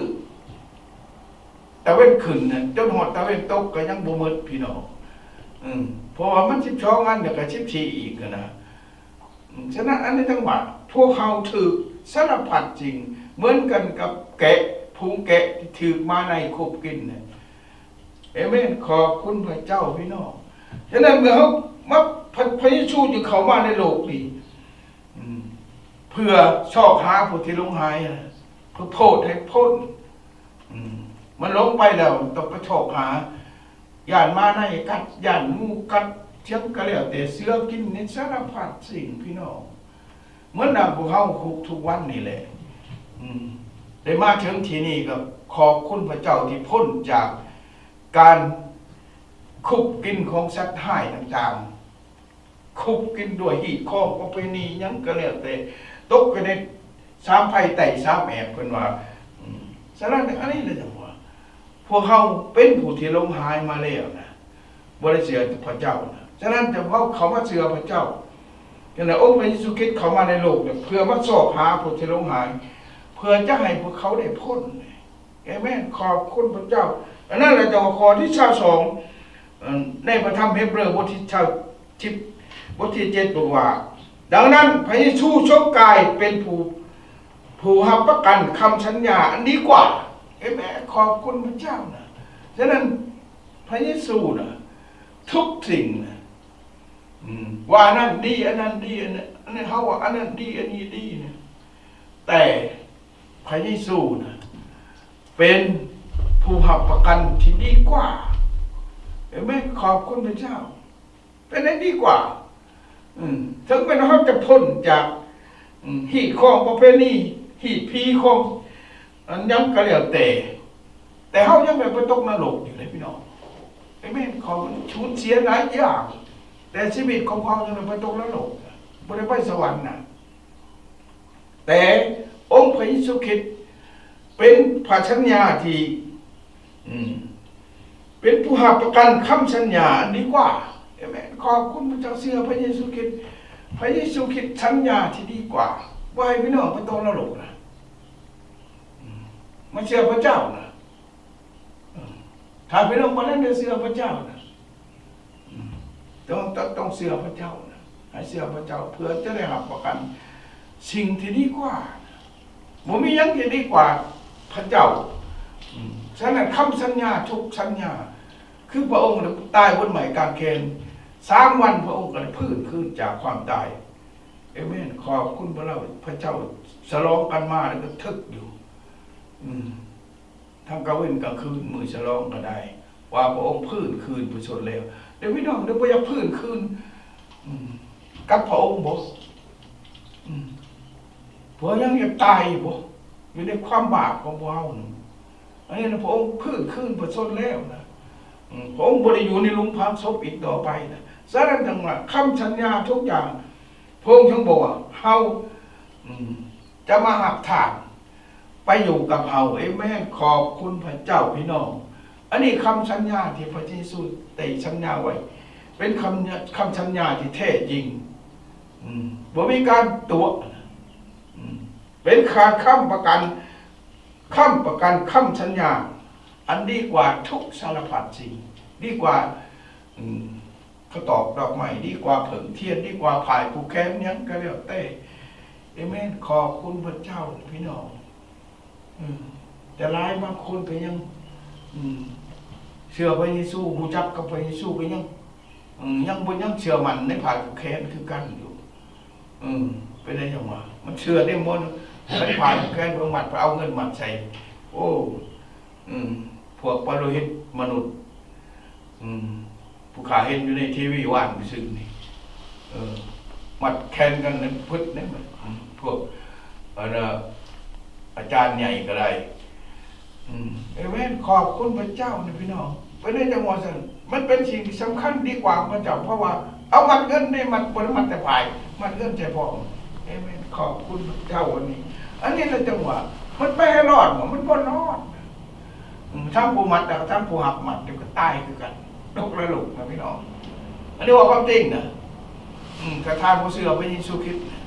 ຕາເວັນຂຶ້ນນະ ຈົນຮອດຕາເວັນຕົກກໍຍັງບໍ່ໝົດ ພີ່ນ້ອງ. ອືມ ເພາະວ່າມັນສິບສອງອັນ ແລ້ວກໍສິບສີ່ອີກຫັ້ນນະ. ອືມ ສະນັ້ນ ອັນນີ້ຈັ່ງວ່າ ພວກເຮົາຖືກສາລະພັດສິ່ງ ເໝືອນກັນກັບແກະ ຝູງແກະທີ່ຖືກໝາໄນຄຸບກິນນະ. ເອເມນ. ຂອບຄຸນພະເຈົ້າ ພີ່ນ້ອງ. ສະນັ້ນ ເມື່ອເຮົາມາ ພະ ພະເຢຊູຈຶ່ງເຂົ້າມາໃນໂລກນີ້ ອືມ ເພື່ອຊອກຫາຜູ້ທີ່ຫຼົງຫາຍນະ, ເພື່ອໂຜດໃຫ້ພົ້ນ. ອືມ ມັນຫຼົງໄປແລ້ວ ຕ້ອງໄປຊອກຫາ. ຢ້ານໝາໄນກັດ, ຢ້ານງູກັດ, ຫຍັງກໍແລ້ວແຕ່, ເສືອກິນ ນີ້ສາລະພັດສິ່ງ ພີ່ນ້ອງ. ເໝືອນດັ່ງພວກເຮົາທຸກວັນນີ້ແຫຼະ ອືມ ໄດ້ມາເຖິງທີ່ນີ້ກໍຂອບຄຸນພະເຈົ້າທີ່ພົ້ນຈາກການຄຸບກິນຂອງສັດຮ້າຍຕ່າງໆ, ຄຸບກິນດ້ວຍຮີດຄອງປະເພນີຫຍັງກໍແລ້ວແຕ່, ຕົກໄປໃນສາມໄຟໃຕ້ສາມແອບ ເພິ່ນວ່າ. ອືມ ສະນັ້ນ ອັນນີ້ແຫຼະຈັ່ງວ່າ ພວກເຮົາເປັນຜູ້ທີ່ຫຼົງຫາຍມາແລ້ວນະ, ບໍ່ໄດ້ເຊື່ອພະເຈົ້ານະ. ສະນັ້ນ ພວກເຮົາເຂົ້າມາເຊື່ອພະເຈົ້າ. ຈັ່ງໃດ ອົງພະເຢຊູຄຣິດເຂົ້າມາໃນໂລກນີ້ ເພື່ອມາຊອກຫາຜູ້ທີ່ຫຼົງຫາຍ, ເພື່ອຈະໃຫ້ພວກເຂົາໄດ້ພົ້ນ. ເອເມນ. ຂອບຄຸນພະເຈົ້າ. ອັນນັ້ນແຫຼະ ແຕ່ວ່າຂໍ້ທີຊາວສອງ ໃນພະທຳເຮັບເຣີ ບົດທີຊາວ ບົດທີເຈັດ ບອກວ່າ, ດັ່ງນັ້ນ ພະເຢຊູຊົງກາຍເປັນຜູ້ ຜູ້ຮັບປະກັນຄຳສັນຍາອັນດີກວ່າ. ເອເມນ. ຂອບຄຸນພະເຈົ້ານະ. ສະນັ້ນ ພະເຢຊູນະ ທຸກສິ່ງນະ ອືມ ວ່າອັນນັ້ນດີ ອັນນັ້ນດີ ອັນນັ້ນ ອັນນັ້ນ ເຮົາວ່າອັນນັ້ນດີ ອັນນີ້ດີນະ, ແຕ່ພະເຢຊູນະ ເປັນຜູ້ຮັບປະກັນທີ່ດີກວ່າ. ເອເມນ. ຂອບຄຸນພະເຈົ້າ. ເປັນໄດ້ດີກວ່າ. ອືມ ເຖິງແມ່ນວ່າເຮົາຈະພົ້ນຈາກ ອືມ ຮີດຄອງປະເພນີ, ຮີດຜີຂອງ ອັນຫຍັງກໍແລ້ວແຕ່, ແຕ່ເຮົາຍັງໄດ້ໄປຕົກນະລົກຢູ່ເດ້ພີ່ນ້ອງ. ອາເມນ. ເຂົາສູນເສຍຫຼາຍຢ່າງ, ແຕ່ຊີວິດຂອງເຂົາຍັງໄດ້ໄປຕົກນະລົກ, ບໍ່ໄດ້ໄປສະຫວັນນະ. ແຕ່ອົງພະເຢຊູຄຣິດເປັນພະສັນຍາທີ່ ອືມ ເປັນຜູ້ຮັບປະກັນຄຳສັນຍາອັນດີກວ່າ. ອາເມນ. ຂອບຄຸນພະເຈົ້າ. ເຊື່ອພະເຢຊູຄຣິດ, ພະເຢຊູຄຣິດສັນຍາທີ່ດີກວ່າ, ບໍ່ໃຫ້ພີ່ນ້ອງໄປຕົກນະລົກນະ. ອືມ ມາເຊື່ອພະເຈົ້ານະ. ເອີ ຖ້າພີ່ນ້ອງບໍ່ທັນໄດ້ເຊື່ອພະເຈົ້ານະ, ອືມ ຕ້ອງ ຕ້ອງ ຕ້ອງເຊື່ອພະເຈົ້ານະ, ໃຫ້ເຊື່ອພະເຈົ້າ ເພື່ອຈະໄດ້ຮັບປະກັນສິ່ງທີ່ດີກວ່າ. ບໍ່ມີຫຍັງທີ່ດີກວ່າພະເຈົ້າ. ອືມ ສະນັ້ນ ຄຳສັນຍາທຸກສັນຍາ, ຄືພະອົງຕາຍບົນໄມ້ກາງເຂນ, ສາມວັນພະອົງກໍໄດ້ຟື້ນຄືນຈາກຄວາມຕາຍ. ອາເມນ. ຂອບຄຸນພະລາວ ພະເຈົ້າ. ສະຫຼອງກັນມາແລ້ວກໍທຶກຢູ່. ອືມ ທັງກາງເວັນກາງຄືນ ມື້ສະຫຼອງກໍໄດ້ ວ່າພະອົງຟື້ນຄືນປະຊົນແລ້ວ. ແຕ່ພີ່ນ້ອງເດີ ບໍ່ຢາກຟື້ນຄືນ ອືມ ກັບພະອົງບໍ? ອືມ ພວກເຮົາຍັງຢາກຕາຍຢູ່ບໍ ຢູ່ໃນຄວາມບາບຂອງພວກເຮົານັ້ນ? ອັນນີ້ນະ ພະອົງຟື້ນຄືນປະຊົນແລ້ວນະ. ອືມ ພະອົງບໍ່ໄດ້ຢູ່ໃນຫຼຸມຝັງສົບອີກຕໍ່ໄປນະ. ສະນັ້ນຈັ່ງວ່າ ຄຳສັນຍາທຸກຢ່າງ ພະອົງຈຶ່ງບອກວ່າ ເຮົາ ອືມ ຈະມາຮັບທ່ານໄປຢູ່ກັບເຮົາ. ອາເມນ. ຂອບຄຸນພະເຈົ້າພີ່ນ້ອງ. ອັນນີ້ຄຳສັນຍາທີ່ພະເຢຊູໄດ້ສັນຍາໄວ້ ເປັນຄຳ ຄຳສັນຍາທີ່ແທ້ຈິງ. ອືມ ບໍ່ມີການຕົວະ, ອືມ ເປັນການຄ້ຳປະກັນ, ຄ້ຳປະກັນຄຳສັນຍາ ອັນດີກວ່າທຸກສາລະພັດສິ່ງ, ດີກວ່າ ອືມ ເຂົາຕອກດອກໄມ້ ດີກວ່າເຜິ້ງທຽນ, ດີກວ່າຝ້າຍຜູກແຂນ ຫຍັງກໍແລ້ວແຕ່. ອາເມນ. ຂອບຄຸນພະເຈົ້າພີ່ນ້ອງ. ເອີ ແຕ່ຫຼາຍບາງຄົນກໍຍັງ ອືມ ເຊື່ອພະເຢຊູ, ຮູ້ຈັກກັບພະເຢຊູ ກໍຍັງ ອືມ ຍັງບໍ່ ຍັງເຊື່ອໝັ້ນໃນຝ້າຍຜູກແຂນຄືກັນຢູ່. ເອີ ເປັນໄດ້ຫຍັງວະ? ມັນເຊື່ອໄດ້ໝົດ, ໃນຝ້າຍຜູກແຂນ ເພິ່ນມັດ ໄປເອົາເງິນມັດໃສ່. ໂອ້ ອືມ ພວກປະໂລຫິດມະນຸດ ອືມ ຜູ້ຂ້າເຫັນຢູ່ໃນທີວີວານມື້ຊືນນີ້ ເອີ ມັດແຂນກັນນັ້ນ ປຶດນັ້ນ ອືມ ພວກ ອັນນ່າ ອາຈານໃຫຍ່ກໍໄດ້. ອືມ ເອເມນ. ຂອບຄຸນພະເຈົ້ານະພີ່ນ້ອງ. ເປັນໄດ້ຈັ່ງວ່າຊັ້ນ ມັນເປັນສິ່ງທີ່ສຳຄັນ ດີກວ່າພະເຈົ້າ, ເພາະວ່າເອົາມັດເງິນນີ້ ມັດ ບໍ່ໄດ້ມັດແຕ່ຝ້າຍ, ມັດເງິນໃສ່ພ້ອມ. ເອເມນ. ຂອບຄຸນພະເຈົ້າ. ອັນນີ້ ອັນນີ້ລະຈັ່ງວ່າ ມັນໄປໃຫ້ລອດບໍ່? ມັນບໍ່ລອດ. ອືມ ທັງຜູ້ມັດ ແລ້ວກໍທັງຜູ້ຮັບມັດ ດຽວກໍຕາຍຄືກັນ ຕົກນະລົກນະພີ່ນ້ອງ. ອັນນີ້ເວົ້າຄວາມຈິງນະ. ອືມ ຖ້າທ່ານບໍ່ເຊື່ອພະເຢຊູຄຣິດນະ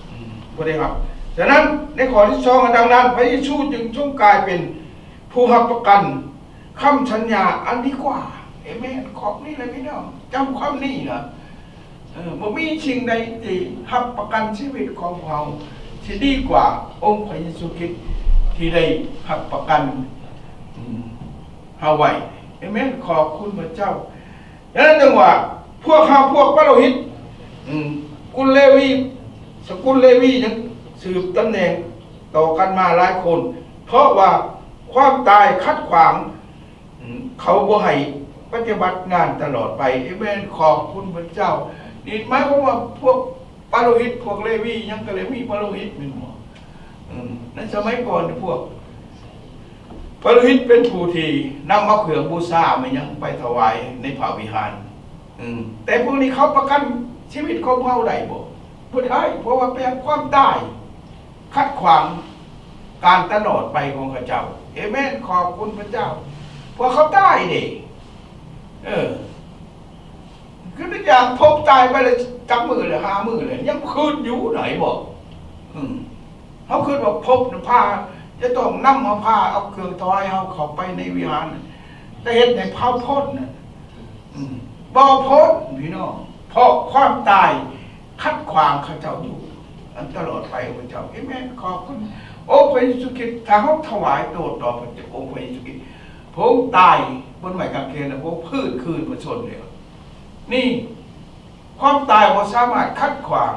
ອືມ ບໍ່ໄດ້ຮັບ. ສະນັ້ນ ໃນຂໍ້ທີສອງ ດັ່ງນັ້ນ ພະເຢຊູຈຶ່ງຊົງກາຍເປັນຜູ້ຮັບປະກັນຄຳສັນຍາອັນດີກວ່າ. ເອເມນ. ຂອບນີ້ແຫຼະພີ່ນ້ອງ ຈຳຄວາມນີ້ນະ. ເອີ ບໍ່ມີສິ່ງໃດທີ່ຮັບປະກັນຊີວິດຂອງພວກເຮົາທີ່ດີກວ່າອົງພະເຢຊູຄຣິດທີ່ໄດ້ຮັບປະກັນ ອືມ ເຮົາໄວ້. ເອເມນ. ຂອບຄຸນພະເຈົ້າ. ດັ່ງນັ້ນຈຶ່ງວ່າ ພວກເຮົາ ພວກປະໂລຫິດ ອືມ ກຸນເລວີ ສະກຸນເລວີຍັງສືບຕຳແໜ່ງຕໍ່ກັນມາຫຼາຍຄົນ ເພາະວ່າຄວາມຕາຍຂັດຂວາງ ອືມ ເຂົາບໍ່ໃຫ້ປະຕິບັດງານຕະຫຼອດໄປ. ເອເມນ. ຂອບຄຸນພະເຈົ້າ. ນີ້ໝາຍຄວາມວ່າພວກປະໂລຫິດ ພວກເລວີ ຍັງກໍເລີຍມີປະໂລຫິດແມ່ນບໍ່? ອືມ ໃນສະໄໝກ່ອນພວກປະໂລຫິດເປັນຜູ້ທີ່ນຳເອົາເຄື່ອງບູຊາແມ່ນຫຍັງໄປຖວາຍໃນພະວິຫານ. ອືມ ແຕ່ພວກນີ້ເຂົາປະກັນຊີວິດຂອງເຮົາໄດ້ບໍ່? ບໍ່ໄດ້ ເພາະວ່າເປັນຄວາມຕາຍ ຂັດຂວາງການຕະຫຼອດໄປຂອງເຂົາເຈົ້າ. ເອເມນ. ຂອບຄຸນພະເຈົ້າ. ພວກເຂົາຕາຍເດ້. ເອີ ຄືຕົວຢ່າງ ພົບຕາຍໄປແລ້ວຈັກມື້ແລ້ວ ຫ້າມື້ແລ້ວ ຍັງຄືນຢູ່ໄດ້ບໍ່? ອືມ ເຮົາຄິດວ່າພົບນະພາ ຈະຕ້ອງນຳເຮົາ ພາເອົາເຄື່ອງຖວາຍເຮົາເຂົ້າໄປໃນວິຫານ ຈະເຮັດໃຫ້ເຜົາພົ້ນນະ. ອືມ ບໍ່ພົ້ນພີ່ນ້ອງ ເພາະຄວາມຕາຍ ຂັດຂວາງເຂົາເຈົ້າຢູ່ ອັນຕະຫຼອດໄປຂອງເຈົ້າ. ເອເມນ. ຂອບຄຸນ ໂອ້ ພະເຢຊູຄຣິດ. ຖ້າເຮົາຖວາຍໂຕຕໍ່ພະເຈົ້າ ໂອ້ ພະເຢຊູຄຣິດ ພະອົງຕາຍບົນໄມ້ກາງເຂນ ແລະ ພະອົງຟື້ນຄືນພະຊົນແລ້ວ. ນີ້ ຄວາມຕາຍບໍ່ສາມາດຂັດຂວາງ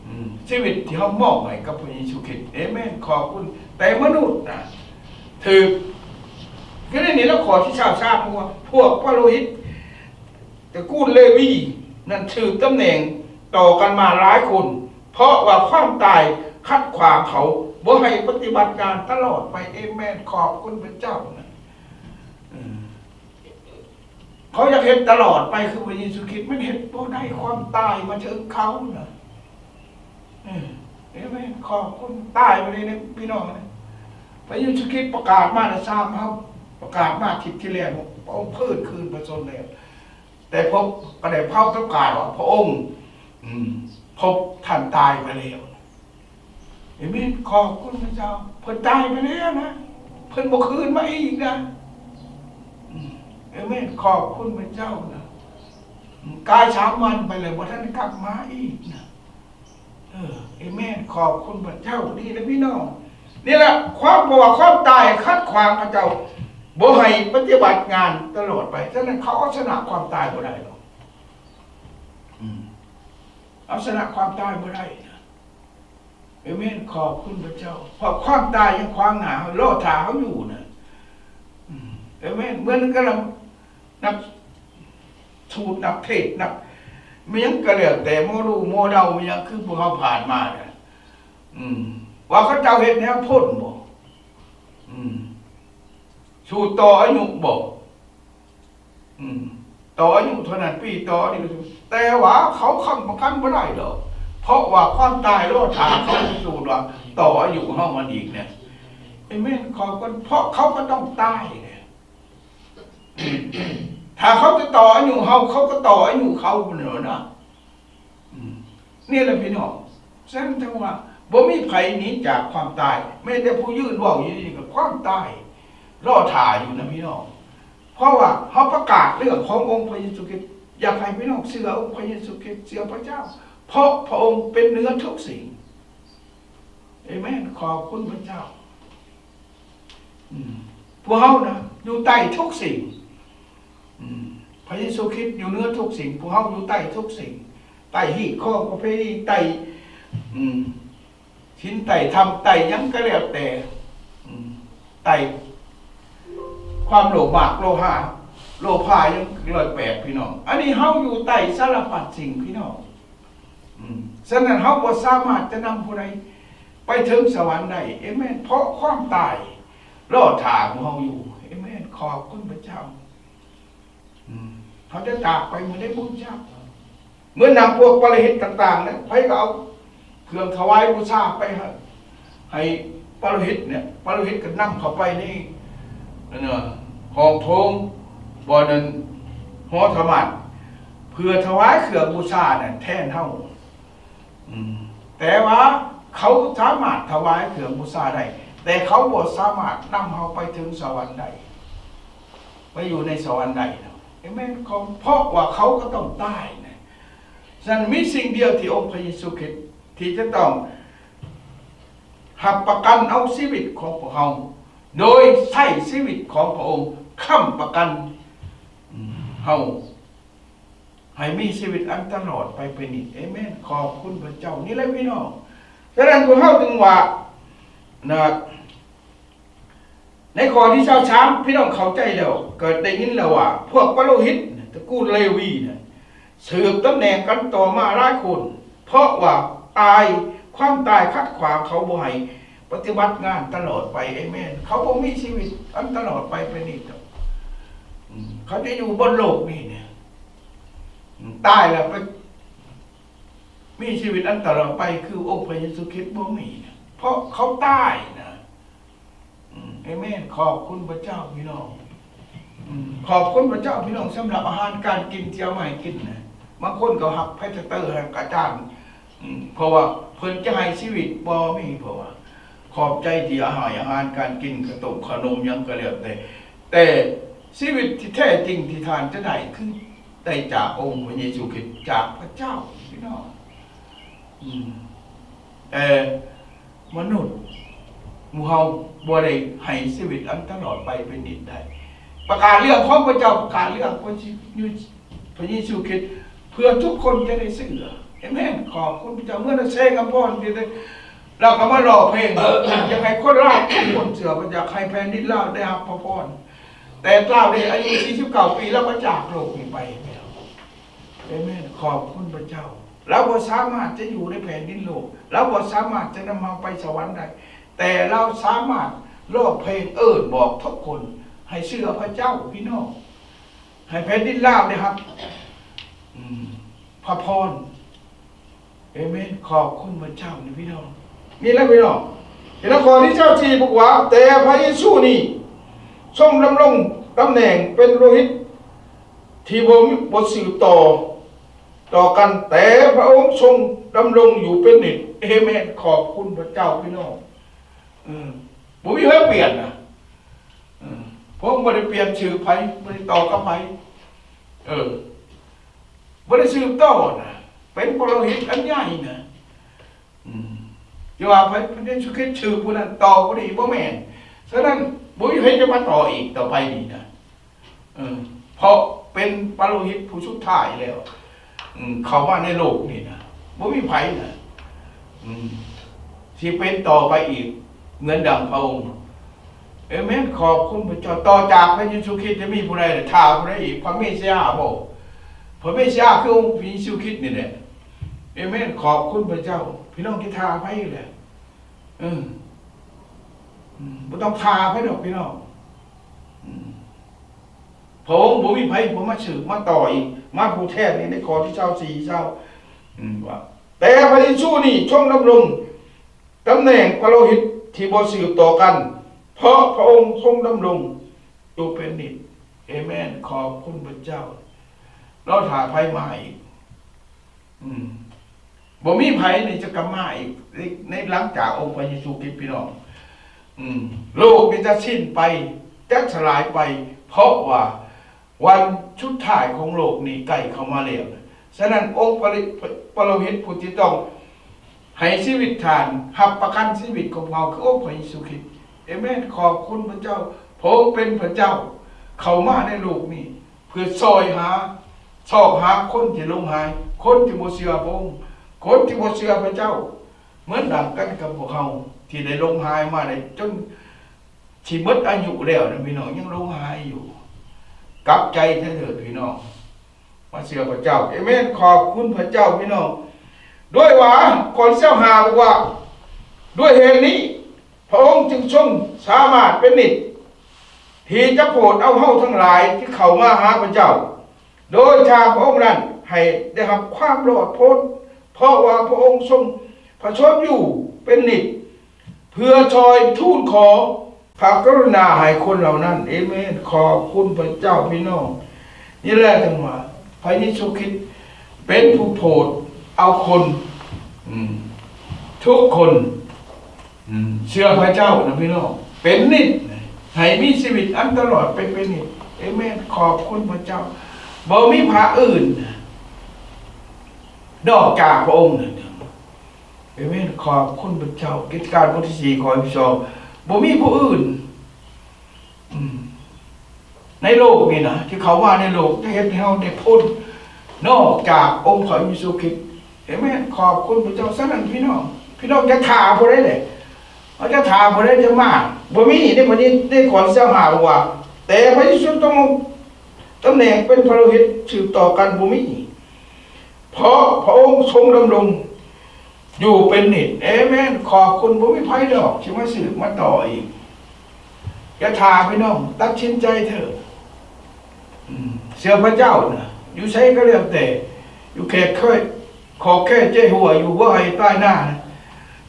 ອືມ ຊີວິດທີ່ເຮົາມອບໃຫ້ກັບພະເຢຊູຄຣິດ. ເອເມນ. ຂອບຄຸນ. ແຕ່ມະນຸດນະ ຖືກ ຄືໃນນີ້ລະ ຂໍ້ທີຊາວສາມ ວ່າ ພວກປະໂລຫິດ ຕະກູນເລວີນັ້ນ ສືບຕຳແໜ່ງຕໍ່ກັນມາຫຼາຍຄົນ ເພາະວ່າຄວາມຕາຍ ຂັດຂວາງເຂົາ ບໍ່ໃຫ້ປະຕິບັດງານຕະຫຼອດໄປ. ເອເມນ. ຂອບຄຸນພະເຈົ້ານະ. ເອີ ເຂົາຢາກເຮັດຕະຫຼອດໄປຄືພະເຢຊູຄຣິດ, ມັນເຮັດບໍ່ໄດ້. ຄວາມຕາຍມາເຖິງເຂົານະ. ເອີ ເອເມນ. ຂອບຄຸນ. ຕາຍໄປເລີຍນະ ພີ່ນ້ອງນະ. ພະເຢຊູຄຣິດປະກາດມາແລ້ວ ຊ້ຳເຮົາ ປະກາດມາທິດທີ່ແລ້ວ ພະອົງຟື້ນຄືນພະຊົນແລ້ວ. ແຕ່ພົບ ກໍໄດ້ເຝົ້າປະກາດວ່າ ພະອົງ ອືມ ພົບທ່ານຕາຍໄປແລ້ວ. ເອເມນ. ຂອບຄຸນພະເຈົ້າ. ເພິ່ນຕາຍໄປແລ້ວນະ. ເພິ່ນບໍ່ຄືນມາອີກນະ. ອືມ ເອເມນ. ຂອບຄຸນພະເຈົ້ານະ. ອືມ ກາຍສາມວັນໄປແລ້ວ ບໍ່ທັນໄດ້ກັບມາອີກນະ. ເອີ ເອເມນ. ຂອບຄຸນພະເຈົ້າ. ນີ້ແຫຼະພີ່ນ້ອງ ນີ້ແຫຼະຄວາມ ເພາະວ່າຄວາມຕາຍຂັດຂວາງເຂົາເຈົ້າ ບໍ່ໃຫ້ປະຕິບັດງານຕະຫຼອດໄປ. ສະນັ້ນ ເຂົາເອົາຊະນະຄວາມຕາຍບໍ່ໄດ້ດອກ. ອືມ ເອົາຊະນະຄວາມຕາຍບໍ່ໄດ້ນະ. ເອເມນ. ຂອບຄຸນພະເຈົ້າ. ເພາະຄວາມຕາຍຍັງຂວາງໜ້າເຮົາ ລໍຖ້າເຮົາຢູ່ນະ. ອືມ ເອເມນ. ເໝືອນກັນລະ ນັກສູດ ນັກເທດ ນັກ ແມ່ນຫຍັງກໍແລ້ວແຕ່ ໝໍດູໝໍເດົາ ແມ່ນຫຍັງ ຄືພວກເຮົາຜ່ານມານະ. ອືມ ວ່າເຂົາເຈົ້າເຮັດແນວພົ້ນບໍ່? ອືມ ສູດຕໍ່ອາຍຸບໍ່? ອືມ ຕໍ່ອາຍຸເທົ່ານັ້ນປີ ຕໍ່ອາຍຸ ແຕ່ວ່າເຂົາຄ້ຳປະກັນບໍ່ໄດ້ດອກ ເພາະວ່າຄວາມຕາຍລໍຖ້າເຂົາ ສູດວ່າຕໍ່ອາຍຸເຮົາມັນອີກແນ່. ເອເມນ. ຂອບຄຸນ. ເພາະເຂົາກໍຕ້ອງຕາຍແນ່. ຖ້າເຂົາຈະຕໍ່ອາຍຸເຮົາ ເຂົາກໍຕໍ່ອາຍຸເຂົາພຸ້ນແຫຼ້ວນະ. ອືມ ນີ້ແຫຼະພີ່ນ້ອງ. ສະນັ້ນ ເຖິງວ່າບໍ່ມີໃຜໜີຈາກຄວາມຕາຍ ແມ້ແຕ່ຜູ້ຢືນເວົ້າຢູ່ນີ້ກໍຄວາມຕາຍລໍຖ້າຢູ່ນະພີ່ນ້ອງ. ເພາະວ່າເຮົາປະກາດເລື່ອງຂອງອົງພະເຢຊູຄຣິດ ຢາກໃຫ້ພີ່ນ້ອງເຊື່ອອົງພະເຢຊູຄຣິດ ເຊື່ອພະເຈົ້າ ເພາະພະອົງເປັນເໜືອທຸກສິ່ງ. ເອເມນ. ຂອບຄຸນພະເຈົ້າ. ອືມ ພວກເຮົານະຢູ່ໃຕ້ທຸກສິ່ງ. ອືມ ພະເຢຊູຄຣິດຢູ່ເໜືອທຸກສິ່ງ ພວກເຮົາຢູ່ໃຕ້ທຸກສິ່ງ ໃຕ້ຮີດຄອງປະເພນີ ໃຕ້ ອືມ ສິນໃຕ້ທຳ ໃຕ້ຫຍັງກໍແລ້ວແຕ່. ອືມ ໃຕ້ຄວາມໂລບມາກໂລຫາ ໂລພາຫຍັງ ຮ້ອຍແປດ ພີ່ນ້ອງ. ອັນນີ້ເຮົາຢູ່ໃຕ້ສາລະພັດສິ່ງ ພີ່ນ້ອງ. ອືມ ສະນັ້ນ ເຮົາບໍ່ສາມາດຈະນຳຜູ້ໃດໄປເຖິງສະຫວັນໄດ້. ເອເມນ. ເພາະຄວາມຕາຍລໍຖ້າພວກເຮົາຢູ່. ເອເມນ. ຂອບຄຸນພະເຈົ້າ. ອືມ ເຮົາຈະຈາກໄປມື້ໃດບໍ່ຮູ້ຈັກ. ເໝືອນນຳພວກປະໂລຫິດຕ່າງໆນະ ໃຜກໍເອົາເຄື່ອງຖວາຍບູຊາໄປໃຫ້ ໃຫ້ປະໂລຫິດເນຍ ປະໂລຫິດກໍນຳເຂົ້າໄປໃນ ອັນນ່າ ຫ້ອງໂຖງ ບ່ອນນັ້ນ ຫໍທຳມາດ ເພື່ອຖວາຍເຄື່ອງບູຊານັ້ນແທນເຮົາ. ອືມ ແຕ່ວ່າເຂົາສາມາດຖວາຍເຄື່ອງບູຊາໄດ້ ແຕ່ເຂົາບໍ່ສາມາດນຳເຮົາໄປເຖິງສະຫວັນໄດ້ ໄປຢູ່ໃນສະຫວັນໄດ້ເນາະ. ເອເມນ. ເພາະວ່າເຂົາກໍຕ້ອງຕາຍນະ. ສະນັ້ນ ມີສິ່ງດຽວທີ່ອົງພະເຢຊູຄຣິດທີ່ຈະຕ້ອງຮັບປະກັນເອົາຊີວິດຂອງພວກເຮົາ ໂດຍໃຊ້ຊີວິດຂອງພະອົງຄ້ຳປະກັນ ອືມ ເຮົາ ໃຫ້ມີຊີວິດອັນຕະຫຼອດໄປເປັນນິດ. ເອເມນ. ຂອບຄຸນພະເຈົ້າ. ນີ້ແຫຼະພີ່ນ້ອງ. ສະນັ້ນ ພວກເຮົາຈຶ່ງວ່ານະ ໃນຂໍ້ທີຊາວສາມ ພີ່ນ້ອງເຂົ້າໃຈແລ້ວ ກໍໄດ້ຍິນແລ້ວວ່າ ພວກປະໂລຫິດ ຕະກູນເລວີນະ ສືບຕຳແໜ່ງກັນຕໍ່ມາຫຼາຍຄົນ ເພາະວ່າຕາຍ ຄວາມຕາຍຂັດຂວາງເຂົາບໍ່ໃຫ້ ປະຕິບັດງານຕະຫຼອດໄປ. ເອເມນ. ເຂົາບໍ່ມີຊີວິດອັນຕະຫຼອດໄປເປັນນິດດອກ. ອືມ ເຂົາຈະຢູ່ບົນໂລກນີ້ນະ ອືມ ຕາຍແລ້ວໄປມີຊີວິດອັນຕະຫຼອດໄປ ຄືອົງພະເຢຊູຄຣິດບໍ່ມີນະ ເພາະເຂົາຕາຍນະ. ອືມ ເອເມນ. ຂອບຄຸນພະເຈົ້າພີ່ນ້ອງ. ອືມ ຂອບຄຸນພະເຈົ້າພີ່ນ້ອງ ສຳລັບອາຫານການກິນທີ່ເອົາມາໃຫ້ກິນນະ. ບາງຄົນກໍຮັບໄພສະເຕີ ຮັບອາຈານ ອືມ ເພາະວ່າເພິ່ນຈະໃຫ້ຊີວິດບໍ່ມີ ເພາະວ່າຂອບໃຈທີ່ໃຫ້ອາຫານການກິນ ຂະໜົມ ຂະໜົມຫຍັງກໍແລ້ວແຕ່ ແຕ່ຊີວິດທີ່ແທ້ຈິງທີ່ທ່ານຈະໄດ້ ຄືໄດ້ຈາກອົງພະເຢຊູຄຣິດ ຈາກພະເຈົ້າພີ່ນ້ອງ. ອືມ ແຕ່ມະນຸດໝູ່ເຮົາບໍ່ໄດ້ໃຫ້ຊີວິດອັນຕະຫຼອດໄປເປັນນິດໄດ້. ປະກາດເລື່ອງຂອງພະເຈົ້າ ປະກາດເລື່ອງພະເຢ ພະເຢຊູຄຣິດ ເພື່ອທຸກຄົນຈະໄດ້ເຊື່ອ. ເອເມນ. ຂອບຄຸນພະເຈົ້າ. ເມື່ອນັ້ນເຊກຳພອນ ລາວກໍມາຮ້ອງເພງ ຢາກໃຫ້ຄົນລາວທຸກຄົນເຊື່ອ ຢາກໃຫ້ແຜ່ນດິນລາວໄດ້ຮັບພະພອນ. ແຕ່ລາວໄດ້ອາຍຸສີ່ສິບເກົ້າປີ ລາວກໍຈາກໂລກນີ້ໄປແລ້ວ. ເອເມນ. ຂອບຄຸນພະເຈົ້າ. ລາວບໍ່ສາມາດຈະຢູ່ໃນແຜ່ນດິນໂລກ, ລາວບໍ່ສາມາດຈະນຳເຮົາໄປສະຫວັນໄດ້, ແຕ່ລາວສາມາດຮ້ອງເພງເອີ້ນບອກທຸກຄົນໃຫ້ເຊື່ອພະເຈົ້າ, ພີ່ນ້ອງ, ໃຫ້ແຜ່ນດິນລາວໄດ້ຮັບ ອາ ພະພອນ. ເອເມນ. ຂອບຄຸນພະເຈົ້ານີ້ພີ່ນ້ອງ. ນີ້ແຫຼະພີ່ນ້ອງ, ເຫັນຂໍ້ທີຊາວສີ່ບອກວ່າ, ແຕ່ພະເຢຊູນີ້ຊົງດຳລົງຕຳແໜ່ງເປັນໂລຫິດທີ່ບໍ່ມີ ບໍ່ສືບຕໍ່ ຕໍ່ກັນ, ແຕ່ພະອົງຊົງດຳລົງຢູ່ເປັນນິດ. ເອເມນ. ຂອບຄຸນພະເຈົ້າພີ່ນ້ອງ. ເອີ ບໍ່ມີໃຜປ່ຽນນະ. ເອີ ພະອົງບໍ່ໄດ້ປ່ຽນຊື່ໃຜ, ບໍ່ໄດ້ຕໍ່ກັບໃຜ. ເອີ ບໍ່ໄດ້ສືບຕໍ່ນະ, ເປັນປະໂລຫິດອັນໃຫຍ່ນະ. ອືມ ຢ່າວ່າໄປ ພະເຢຊູຄຣິດຊື່ຜູ້ນັ້ນຕໍ່ຜູ້ນີ້ ບໍ່ແມ່ນ. ສະນັ້ນ ບໍ່ມີໃຜຈະມາຕໍ່ອີກຕໍ່ໄປນີ້ນະ. ເອີ ເພາະເປັນປະໂລຫິດຜູ້ສຸດທ້າຍແລ້ວ ອືມ ເຂົ້າມາໃນໂລກນີ້ນະ, ບໍ່ມີໃຜນະ ອືມ ຊິເປັນຕໍ່ໄປອີກເໝືອນດັ່ງພະອົງ. ເອເມນ. ຂອບຄຸນພະເຈົ້າ. ຕໍ່ຈາກພະເຢຊູຄຣິດຈະມີຜູ້ໃດລະ? ຖ້າຜູ້ໃດອີກ? ພະເມສຍາບໍ? ພະເມສຍາຄືອົງພະເຢຊູຄຣິດນີ້ແຫຼະ. ເອເມນ. ຂອບຄຸນພະເຈົ້າ. ພີ່ນ້ອງຈະຖ້າໃຜລະ? ເອີ ອືມ ບໍ່ຕ້ອງຖ້າໃຜດອກພີ່ນ້ອງ. ອືມ ພະອົງບໍ່ມີໃຜມາສືບມາຕໍ່ອີກ, ມາຜູ້ແທນນີ້ໃນຂໍ້ທີຊາວສີ່ ຊາວ ອືມ ວ່າ ແຕ່ພະເຢຊູນີ້ຊົງດຳລົງ ຕຳແໜ່ງປະໂລຫິດທີ່ບໍ່ສືບຕໍ່ກັນ, ເພາະພະອົງຊົງດຳລົງຢູ່ເປັນນິດ. ເອເມນ. ຂອບຄຸນພະເຈົ້າ. ລໍຖ້າໃຜມາອີກ. ອືມ ບໍ່ມີໃຜນີ້ຈະກັບມາອີກໃນ ໃນຫຼັງຈາກອົງພະເຢຊູຄຣິດ, ພີ່ນ້ອງ. ອືມ ໂລກນີ້ຈະສິ້ນໄປ, ຈະສະຫຼາຍໄປ, ເພາະວ່າ ວັນສຸດທ້າຍຂອງໂລກນີ້ໃກ້ເຂົ້າມາແລ້ວ. ສະນັ້ນ ອົງປະລິ ປະໂລຫິດຜູ້ທີ່ຕ້ອງໃຫ້ຊີວິດທ່ານ, ຮັບປະກັນຊີວິດຂອງເຮົາ ຄືອົງພະເຢຊູຄຣິດ. ເອເມນ. ຂອບຄຸນພະເຈົ້າ. ພະອົງເປັນພະເຈົ້າ ເຂົ້າມາໃນໂລກນີ້ ເພື່ອຊອຍຫາ, ຊອກຫາຄົນທີ່ຫຼົງຫາຍ, ຄົນທີ່ບໍ່ເຊື່ອພະອົງ, ຄົນທີ່ບໍ່ເຊື່ອພະເຈົ້າ. ເໝືອນດັ່ງກັນກັບພວກເຮົາທີ່ໄດ້ຫຼົງຫາຍມາໄດ້ຈົນຊິໝົດອາຍຸແລ້ວນະ ພີ່ນ້ອງ, ຍັງຫຼົງຫາຍຢູ່. ກັບໃຈເທີດພີ່ນ້ອງ, ມາເຊື່ອພະເຈົ້າ. ເອເມນ. ຂອບຄຸນພະເຈົ້າພີ່ນ້ອງ. ດ້ວຍວ່າ ຂໍ້ຊາວຫ້າບອກວ່າ, ດ້ວຍເຫດນີ້ ພະອົງຈຶ່ງຊົງສາມາດເປັນນິດ ທີ່ຈະໂປດເອົາເຮົາທັງຫຼາຍທີ່ເຂົ້າມາຫາພະເຈົ້າ ໂດຍທາງພະອົງນັ້ນໃຫ້ໄດ້ຮັບຄວາມລອດພົ້ນ, ເພາະວ່າພະອົງຊົງພະຊົນຢູ່ເປັນນິດ ເພື່ອຊ່ອຍທູນຂໍພະກະລຸນາໃຫ້ຄົນເຫຼົ່ານັ້ນ. ເອເມນ. ຂອບຄຸນພະເຈົ້າພີ່ນ້ອງ. ນີ້ແຫຼະຈຶ່ງວ່າ ພະເຢຊູຄຣິດເປັນຜູ້ໂປດເອົາຄົນ ອືມ ທຸກຄົນ ອືມ ເຊື່ອພະເຈົ້ານະພີ່ນ້ອງ ເປັນນິດ ໃຫ້ມີຊີວິດອັນຕະຫຼອດໄປເປັນນິດ. ເອເມນ. ຂອບຄຸນພະເຈົ້າ. ບໍ່ມີພະອື່ນນອກຈາກພະອົງນັ້ນ. ເອເມນ. ຂອບຄຸນພະເຈົ້າ. ກິດຈະການບົດທີສີ່ ຂໍ້ສິບສອງ ບໍ່ມີຜູ້ອື່ນ ອືມ ໃນໂລກນີ້ນະ ທີ່ເຂົ້າມາໃນໂລກ ຈະເຮັດໃຫ້ເຮົາໄດ້ພົ້ນ ນອກຈາກອົງພະເຢຊູຄຣິດ. ເອເມນ. ຂອບຄຸນພະເຈົ້າ. ສະນັ້ນພີ່ນ້ອງ, ພີ່ນ້ອງຈະຖ້າຜູ້ໃດແຫຼະ? ເຮົາຈະຖ້າຜູ້ໃດຈະມາ? ບໍ່ມີ. ໃນພະນິ ໃນຂໍ້ຊາວຫ້າບອກວ່າ, ແຕ່ພະເຢຊູຕ້ອງ ຕຳແໜ່ງເປັນພະໂລຫິດສືບຕໍ່ກັນບໍ່ມີ, ເພາະພະອົງຊົງດຳລົງ ຢູ່ເປັນນິດ. ເອເມນ. ຂອບຄຸນ. ບໍ່ມີໃຜດອກທີ່ມາສືບມາຕໍ່ອີກ. ຢ່າຖ້າພີ່ນ້ອງ, ຕັດສິນໃຈເທີດ. ອືມ ເຊື່ອພະເຈົ້ານະ, ຢູ່ໃສກໍແລ້ວແຕ່, ຢູ່ແຂກເຄີຍ ຂໍແຄ່ເຈ້ຫົວ, ຢູ່ຫົວໄຮ່ປາຍນາ,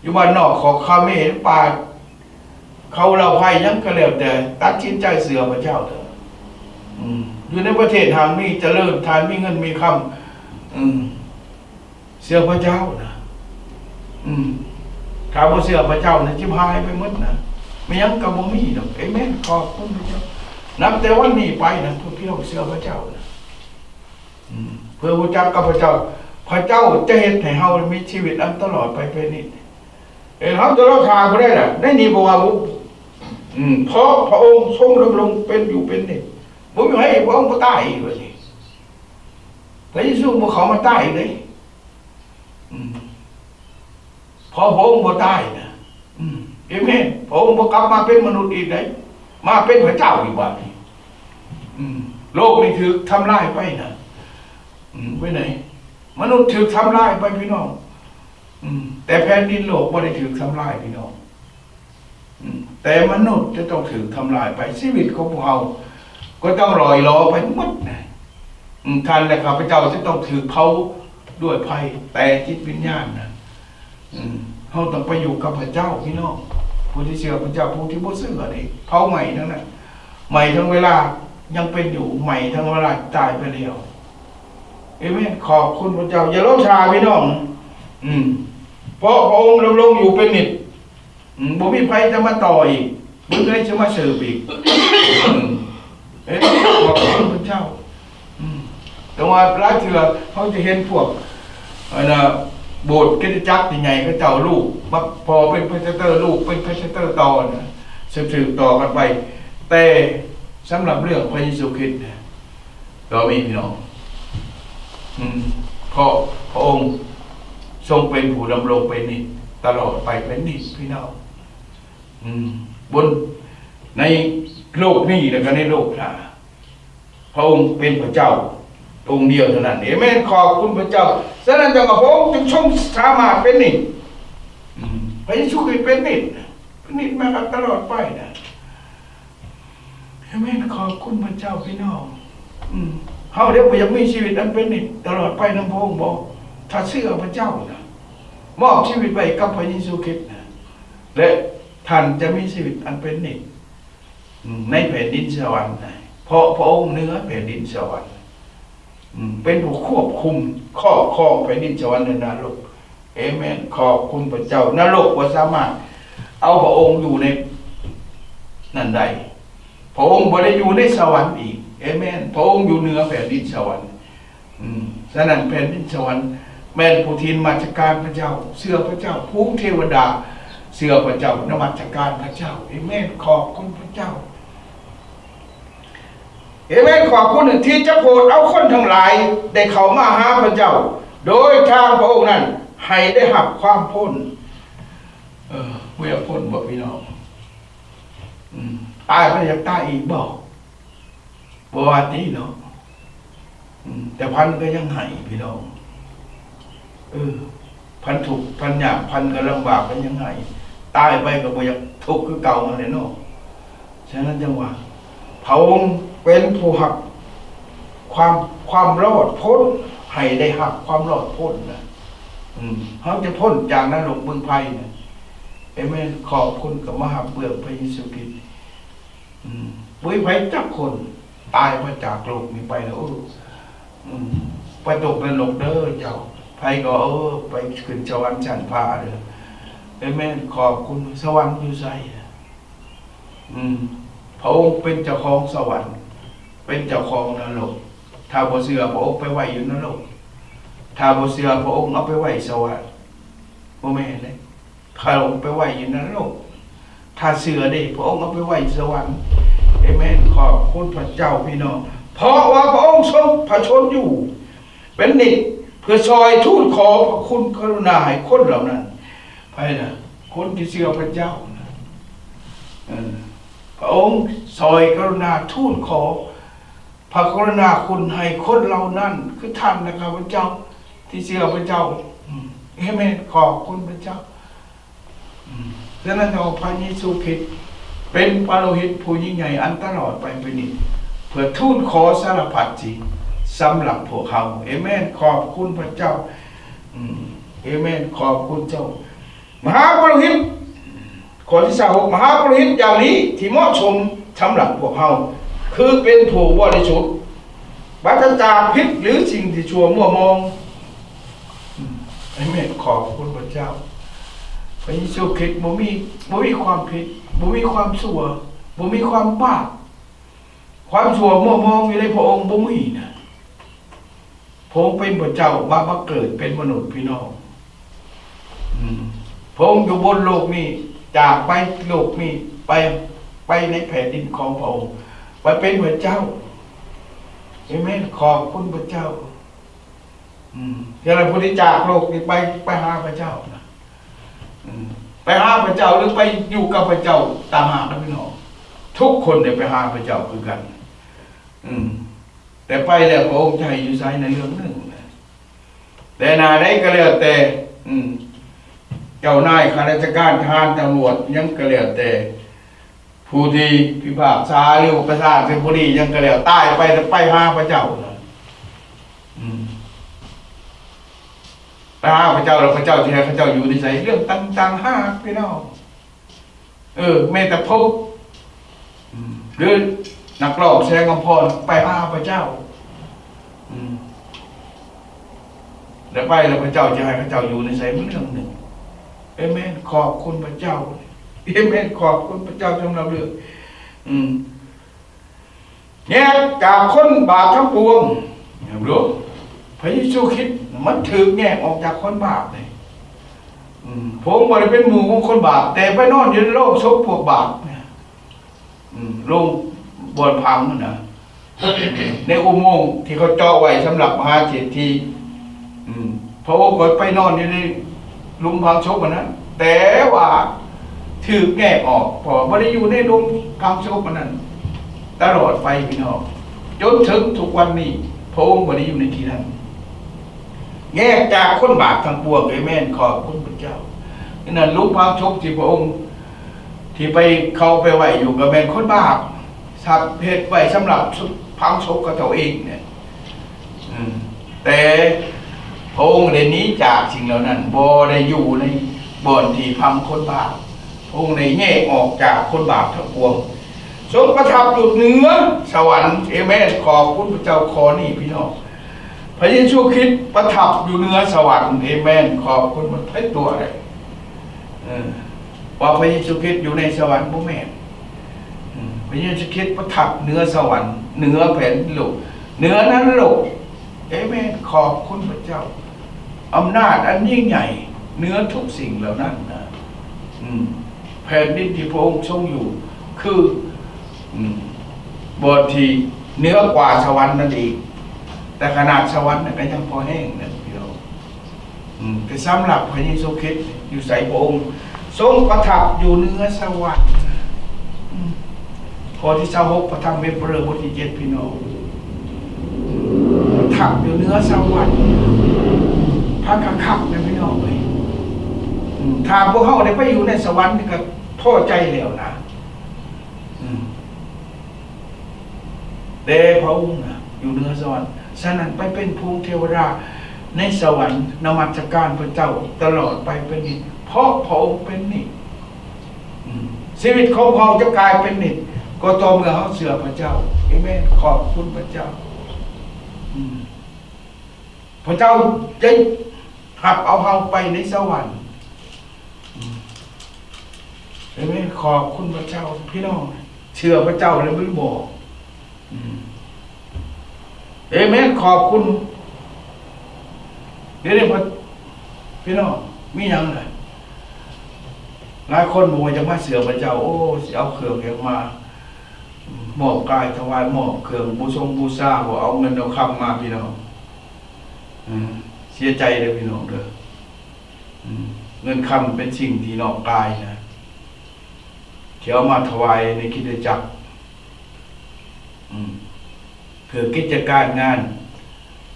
ຢູ່ບ້ານນອກຂອກຄາເມ, ປ່າເຂົາເຫຼົ່າໄພ ຫຍັງກໍແລ້ວແຕ່, ຕັດສິນໃຈເຊື່ອພະເຈົ້າເທີດ. ອືມ ຢູ່ໃນປະເທດຮັ່ງມີຈະເລີນ, ທ່ານມີເງິນມີຄຳ, ອືມ ເຊື່ອພະເຈົ້ານະ. ອືມ ຖ້າບໍ່ເຊື່ອພະເຈົ້ານະ, ຈິບຫາຍໄປໝົດນະ, ມີຫຍັງກໍບໍ່ມີດອກ. ເອເມນ. ຂອບຄຸນພະເຈົ້າ. ນັບແຕ່ວັນນີ້ໄປນະ, ພວກທີ່ເຮົາເຊື່ອພະເຈົ້ານະ, ອືມ ເພື່ອຮູ້ຈັກກັບພະເຈົ້າ, ພະເຈົ້າຈະເຮັດໃຫ້ເຮົາມີຊີວິດອັນຕະຫຼອດໄປເປັນນິດ. ເອີ ເຮົາຈະລໍຖ້າຜູ້ໃດລະ? ໃນນີ້ບອກວ່າ ອືມ ເພາະພະອົງຊົງດຳລົງເປັນຢູ່ເປັນນິດ. ບໍ່ມີໃຜ, ພະອົງບໍ່ຕາຍອີກວ່າຊີ້. ພະເຢຊູບໍ່ເຂົ້າມາຕາຍອີກເດ້. ອືມ ເພາະພະອົງບໍ່ຕາຍນະ. ອືມ ເອເມນ. ພະອົງບໍ່ກັບມາເປັນມະນຸດອີກເດ້, ມາເປັນພະເຈົ້າອີກບາດນີ້. ອືມ ໂລກນີ້ຖືກທຳລາຍໄປນະ. ອືມ ເປັນໃດ? ມະນຸດຖືກທຳລາຍໄປ ພີ່ນ້ອງ. ອືມ ແຕ່ແຜ່ນດິນໂລກບໍ່ໄດ້ຖືກທຳລາຍ ພີ່ນ້ອງ. ອືມ ແຕ່ມະນຸດຈະຕ້ອງຖືກທຳລາຍໄປ, ຊີວິດຂອງພວກເຮົາກໍຕ້ອງລ່ອຍຫຼໍ່ໄປໝົດນະ. ອືມ ທ່ານແລະຂ້າພະເຈົ້າຈະຕ້ອງຖືກເຜົາດ້ວຍໄຟ, ແຕ່ຈິດວິນຍານນະ ອືມ ເຮົາຕ້ອງໄປຢູ່ກັບພະເຈົ້າ ພີ່ນ້ອງ. ຜູ້ທີ່ເຊື່ອພະເຈົ້າ, ຜູ້ທີ່ບໍ່ເຊື່ອນີ້ ເຜົາໄໝ້ທັງນັ້ນ, ໄໝ້ທັງເວລາຍັງເປັນຢູ່, ໄໝ້ທັງເວລາຕາຍໄປແລ້ວ. ເອເມນ. ຂອບຄຸນພະເຈົ້າ. ຢ່າລໍຖ້າ ພີ່ນ້ອງ. ອືມ ເພາະພະອົງດຳລົງຢູ່ເປັນນິດ. ອືມ ບໍ່ມີໃຜຈະມາຕໍ່ອີກ, ບໍ່ມີໃຜຈະມາເສີບອີກ. ອືມ ເອີ ຂອບຄຸນພະເຈົ້າ. ອືມ ແຕ່ວ່າຫຼາຍເທື່ອເຮົາຈະເຫັນພວກ ອັນນ່າ ໂບດຄຣິສຕະຈັກໃຫຍ່ໆ ເຂົາເຈົ້າລູກ ມາ ພໍ່ເປັນພຣີສເຕີ ລູກເປັນພຣີສເຕີຕໍ່ນະ ສືບໆຕໍ່ກັນໄປ. ແຕ່ສຳລັບເລື່ອງພະເຢຊູຄຣິດນະ ກໍມີ ພີ່ນ້ອງ. ອືມ ເພາະພະອົງຊົງເປັນຜູ້ດຳລົງເປັນນິດ ຕະຫຼອດໄປເປັນນິດ ພີ່ນ້ອງ. ອືມ ບົນ ໃນໂລກນີ້ ແລະກໍໃນໂລກໜ້າ ພະອົງເປັນພະເຈົ້າອົງດຽວເທົ່ານັ້ນ. ເອເມນ. ຂອບຄຸນພະເຈົ້າ. ສະນັ້ນ ຈັ່ງວ່າພະອົງຈຶ່ງຊົງສາມາດເປັນນິດ. ອືມ ພະເຢຊູຄຣິດເປັນນິດ, ເປັນນິດມາກັບຕະຫຼອດໄປນະ. ເອເມນ. ຂອບຄຸນພະເຈົ້າ ພີ່ນ້ອງ. ອືມ ເຮົາເດ ບໍ່ຢາກມີຊີວິດອັນເປັນນິດຕະຫຼອດໄປນຳພະອົງບໍ? ຖ້າເຊື່ອພະເຈົ້ານະ ມອບຊີວິດໄວ້ກັບພະເຢຊູຄຣິດນະ ແລະ ທ່ານຈະມີຊີວິດອັນເປັນນິດ ອືມ ໃນແຜ່ນດິນສະຫວັນນະ, ເພາະພະອົງເໜືອແຜ່ນດິນສະຫວັນ. ອືມ ເປັນຜູ້ຄວບຄຸມ ຄອບຄອງແຜ່ນດິນສະຫວັນ ແລະ ນະລົກ. ເອເມນ. ຂອບຄຸນພະເຈົ້າ. ນະລົກບໍ່ສາມາດເອົາພະອົງຢູ່ໃນນັ້ນໄດ້. ພະອົງບໍ່ໄດ້ຢູ່ໃນສະຫວັນອີກ. ເອເມນ. ພະອົງຢູ່ເໜືອແຜ່ນດິນສະຫວັນ. ອືມ ສະນັ້ນ ແຜ່ນດິນສະຫວັນແມ່ນຜູ້ທີ່ນະມັດສະການພະເຈົ້າ, ເຊື່ອພະເຈົ້າ. ຝູງເທວະດາເຊື່ອພະເຈົ້າ, ນະມັດສະການພະເຈົ້າ. ເອເມນ. ຂອບຄຸນພະເຈົ້າ. ເອເມນ. ຂອບຄຸນທີ່ຈະໂປດເອົາຄົນທັງຫຼາຍໄດ້ເຂົ້າມາຫາພະເຈົ້າ ໂດຍທາງພະອົງນັ້ນ ໃຫ້ໄດ້ຮັບຄວາມພົ້ນ. ເອີ ບໍ່ຢາກພົ້ນບໍ ພີ່ນ້ອງ? ອືມ ຕາຍໄປ ຢາກຕາຍອີກບໍ? ບໍ່ວ່າຕິເນາະ. ອືມ ແຕ່ພັນກໍຍັງໃຫ້ ພີ່ນ້ອງ. ເອີ ພັນທຸກ ພັນຍາກ ພັນກໍລຳບາກ ກໍຍັງໃຫ້. ຕາຍໄປກໍບໍ່ຢາກທຸກຄືເກົ່າຫັ້ນແຫຼະເນາະ. ສະນັ້ນຈັ່ງວ່າ ພະອົງເປັນຜູ້ຮັບຄວາມ ຄວາມລອດພົ້ນ, ໃຫ້ໄດ້ຮັບຄວາມລອດພົ້ນນະ. ອືມ ເຮົາຈະພົ້ນຈາກນະລົກເບິ່ງໄຟນະ. ເອເມນ. ຂອບຄຸນກັບມະຫາເບື້ອງພະເຢຊູຄຣິດ. ອືມ ບໍ່ມີໃຜຈັກຄົນຕາຍໄປຈາກໂລກນີ້ໄປແລ້ວ. ເອີ ອືມ ໄປຕົກນະລົກເດີເຈົ້າ, ໃຜກໍ ເອີ ໄປຂຶ້ນສະຫວັນຊັ້ນຟ້າເດີ. ເອເມນ. ຂອບຄຸນ. ສະຫວັນຢູ່ໃສ? ອືມ ພະອົງເປັນເຈົ້າຂອງສະຫວັນ, ເປັນເຈົ້າຂອງນະລົກ. ຖ້າບໍ່ເຊື່ອ ພະອົງໄປໄວ້ຢູ່ນະລົກ. ຖ້າບໍ່ເຊື່ອ ພະອົງເອົາໄປໄວ້ສະຫວັນ. ບໍ່ແມ່ນເດ້. ພະອົງໄປໄວ້ຢູ່ນະລົກ. ຖ້າເຊື່ອເດ້ ພະອົງເອົາໄປໄວ້ສະຫວັນ. ເອເມນ. ຂອບຄຸນພະເຈົ້າ ພີ່ນ້ອງ, ເພາະວ່າພະອົງຊົງພະຊົນຢູ່ເປັນນິດ ເພື່ອຊ່ອຍທູນຂໍພະຄຸນກະລຸນາໃຫ້ຄົນເຫຼົ່ານັ້ນ. ໃຜນະ? ຄົນທີ່ເຊື່ອພະເຈົ້ານະ. ເອີ ພະອົງຊ່ອຍກະລຸນາທູນຂໍ ພະກະລຸນາຄຸນໃຫ້ຄົນເຫຼົ່ານັ້ນ ຄືທ່ານ ແລະ ຂ້າພະເຈົ້າທີ່ເຊື່ອພະເຈົ້າ. ອືມ ເອເມນ. ຂອບຄຸນພະເຈົ້າ. ອືມ ສະນັ້ນ ພະເຢຊູຄຣິດເປັນປະໂລຫິດຜູ້ຍິ່ງໃຫຍ່ອັນຕະຫຼອດໄປເປັນນິດ ເພື່ອທູນຂໍສາລະພັດສິ່ງສຳລັບພວກເຮົາ. ເອເມນ. ຂອບຄຸນພະເຈົ້າ. ອືມ ເອເມນ. ຂອບຄຸນເຈົ້າ. ມະຫາປຸໂຣຫິດ ຂໍ້ທີຊາວຫົກ ມະຫາປຸໂຣຫິດຢ່າງນີ້ທີ່ເໝາະສົມສຳລັບພວກເຮົາ ຄືເປັນຜູ້ບໍລິສຸດ ປາສະຈາກພິດ ຫຼື ສິ່ງທີ່ຊົ່ວມົວມອງ. ອືມ ເອເມນ. ຂອບຄຸນພະເຈົ້າ. ພະເຢຊູຄຣິດບໍ່ມີ ບໍ່ມີຄວາມຜິດ, ບໍ່ມີຄວາມຊົ່ວ, ບໍ່ມີຄວາມບາບ, ຄວາມຊົ່ວມົວມອງຢູ່ໃນພະອົງບໍ່ມີນະ. ພະອົງເປັນພະເຈົ້າມາບັງເກີດເປັນມະນຸດ ພີ່ນ້ອງ. ອືມ ພະອົງຢູ່ບົນໂລກນີ້ ຈາກໄປໂລກນີ້ ໄປ ໄປໃນແຜ່ນດິນຂອງພະອົງ ໄປເປັນພະເຈົ້າ. ເອເມນ. ຂອບຄຸນພະເຈົ້າ. ອືມ ຢ່າງນັ້ນ ຜູ້ທີ່ຈາກໂລກນີ້ໄປ ໄປຫາພະເຈົ້ານະ. ອືມ ໄປຫາພະເຈົ້າ ຫຼື ໄປຢູ່ກັບພະເຈົ້າຕ່າງຫາກນະ ພີ່ນ້ອງ. ທຸກຄົນໄດ້ໄປຫາພະເຈົ້າຄືກັນ. ອືມ ແຕ່ໄປແລ້ວ ພະອົງຈະໃຫ້ຢູ່ໃສໃນເລື່ອງໜຶ່ງນະ. ແຕ່ໜ້າໃດກໍແລ້ວແຕ່ ອືມ ເຈົ້ານາຍ ຂ້າລາຊະການ ທະຫານ ຕຳຫຼວດ ຫຍັງກໍແລ້ວແຕ່ ຜູ້ທີ່ພິພາກສາ ຫຼືວ່າປະຊາທິບໍດີ ຫຍັງກໍແລ້ວ ຕາຍໄປ ແລ້ວໄປຫາພະເຈົ້ານະ ອືມ ໄປຫາພະເຈົ້າ ແລ້ວພະເຈົ້າຊິໃຫ້ເຂົາເຈົ້າຢູ່ໃນໃສ? ເລື່ອງຕ່າງຫາກ ພີ່ນ້ອງ. ເອີ ແມ່ນແຕ່ພົບ ອືມ ຫຼືນັກຮ້ອງແສງອຳພອນໄປຫາພະເຈົ້າ ອືມ ແລ້ວໄປແລ້ວພະເຈົ້າຈະໃຫ້ເຂົາເຈົ້າຢູ່ໃນໃສ? ມັນເລື່ອງໜຶ່ງ. ເອເມນ. ຂອບຄຸນພະເຈົ້າ. ເອເມນ. ຂອບຄຸນພະເຈົ້າສຳລັບເລື່ອງ ອືມ ແຍກຈາກຄົນບາບທັງປວງ. ເຫັນບໍ່? ພະເຢຊູຄຣິດມັນຖືກແຍກອອກຈາກຄົນບາບເດ້. ອືມ ພະອົງບໍ່ໄດ້ເປັນໝູ່ຂອງຄົນບາບ ແຕ່ໄປນອນຢູ່ໃນໂລງສົບພວກບາບ ອືມ ໂລງບ່ອນຝັງຫັ້ນນະ ໃນອຸໂມງທີ່ເຂົາເຈາະໄວ້ສຳລັບມະຫາເສດຖີ. ອືມ ພະອົງກໍໄປນອນຢູ່ໃນ ຫຼຸມຝັງສົບອັນນັ້ນ ແຕ່ວ່າຖືກແຍກອອກ ເພາະວ່າບໍ່ໄດ້ຢູ່ໃນຫຼຸມຝັງສົບອັນນັ້ນຕະຫຼອດໄປ ພີ່ນ້ອງ. ຈົນເຖິງທຸກວັນນີ້ ພະອົງບໍ່ໄດ້ຢູ່ໃນທີ່ນັ້ນ ແຍກຈາກຄົນບາບທັງປວງ. ເອເມນ. ຂອບຄຸນພະເຈົ້າ. ນັ້ນ ຫຼຸມຝັງສົບທີ່ພະອົງ ທີ່ໄປ ເຂົາໄປໄວ້ຢູ່ ກໍແມ່ນຄົນບາບ ສັບເຮັດໄວ້ສຳລັບຝັງສົບຂອງເຂົາເອງເນຍ. ອືມ ແຕ່ພະອົງໄດ້ໜີຈາກສິ່ງເຫຼົ່ານັ້ນ ບໍ່ໄດ້ຢູ່ໃນບ່ອນທີ່ຝັງຄົນບາບ. ພະອົງໄດ້ແຍກອອກຈາກຄົນບາບທັງປວງ ຊົງປະທັບຢູ່ເໜືອສະຫວັນ. ເອເມນ. ຂອບຄຸນພະເຈົ້າ. ຂໍ້ນີ້ ພີ່ນ້ອງ ພະເຢຊູຄຣິດປະທັບຢູ່ເໜືອສະຫວັນ. ເອເມນ. ຂອບຄຸນ. ມັນເປັນຕົວໃດ ເອີ ວ່າພະເຢຊູຄຣິດຢູ່ໃນສະຫວັນ? ບໍ່ແມ່ນ. ອືມ ພະເຢຊູຄຣິດປະທັບເໜືອສະຫວັນ ເໜືອແຜ່ນດິນໂລກ ເໜືອນະລົກ. ເອເມນ. ຂອບຄຸນພະເຈົ້າ. ອຳນາດອັນຍິ່ງໃຫຍ່ເໜືອທຸກສິ່ງເຫຼົ່ານັ້ນນະ. ອືມ ແຜ່ນດິນທີ່ພະອົງຊົງຢູ່ ຄື ອືມ ບ່ອນທີ່ເໜືອກວ່າສະຫວັນນັ້ນເອງ. ແຕ່ຂະໜາດສະຫວັນນັ້ນກໍຍັງພໍແຮງນະ ພີ່ນ້ອງ. ອືມ ແຕ່ສຳລັບພະເຢຊູຄຣິດຢູ່ໃສ? ພະອົງຊົງປະທັບຢູ່ເໜືອສະຫວັນ. ອືມ ຂໍ້ທີຊາວຫົກ ພະທຳເຮັບເບຣ ບົດທີເຈັດ ພີ່ນ້ອງ ປະທັບຢູ່ເໜືອສະຫວັນ. ຟັງຄັກໆ ນະ ພີ່ນ້ອງເອີຍ. ອືມ ຖ້າພວກເຮົາໄດ້ໄປຢູ່ໃນສະຫວັນນີ້ກໍພໍໃຈແລ້ວນະ. ອືມ ແຕ່ພະອົງນະຢູ່ເໜືອສະຫວັນ, ສະນັ້ນໄປເປັນພູງເທວະດາໃນສະຫວັນ, ນະມັດສະການພະເຈົ້າຕະຫຼອດໄປເປັນນິດ, ເພາະພະອົງເປັນນິດ. ອືມ ຊີວິດຂອງເຮົາຈະກາຍເປັນນິດ ກໍຕໍ່ເມື່ອເຮົາເຊື່ອພະເຈົ້າ. ເອເມນ. ຂອບຄຸນພະເຈົ້າ. ອືມ ພະເຈົ້າຈະຮັບເອົາເຮົາໄປໃນສະຫວັນ. ອືມ ເອເມນ. ຂອບຄຸນພະເຈົ້າ. ພີ່ນ້ອງເຊື່ອພະເຈົ້າແລ້ວຫຼືບໍ່? ອືມ ເອເມນ. ຂອບຄຸນ. ດຽວນີ້ ພີ່ນ້ອງ ມີຫຍັງລະ? ຫຼາຍຄົນບອກວ່າຈະມາເຊື່ອພະເຈົ້າ, ໂອ້ ຊິເອົາເຄື່ອງຫຍັງມາ ມອບກາຍຖວາຍ, ມອບເຄື່ອງບູຊົງບູຊາ, ບໍ່ເອົາເງິນເອົາຄຳມາ ພີ່ນ້ອງ. ເອີ ເສຍໃຈເດີ ພີ່ນ້ອງເດີ. ອືມ ເງິນຄຳເປັນສິ່ງທີ່ນອກກາຍນະ ທີ່ເອົາມາຖວາຍໃນຄຣິສຕະຈັກ ອືມ ເພື່ອກິດຈະການງານ,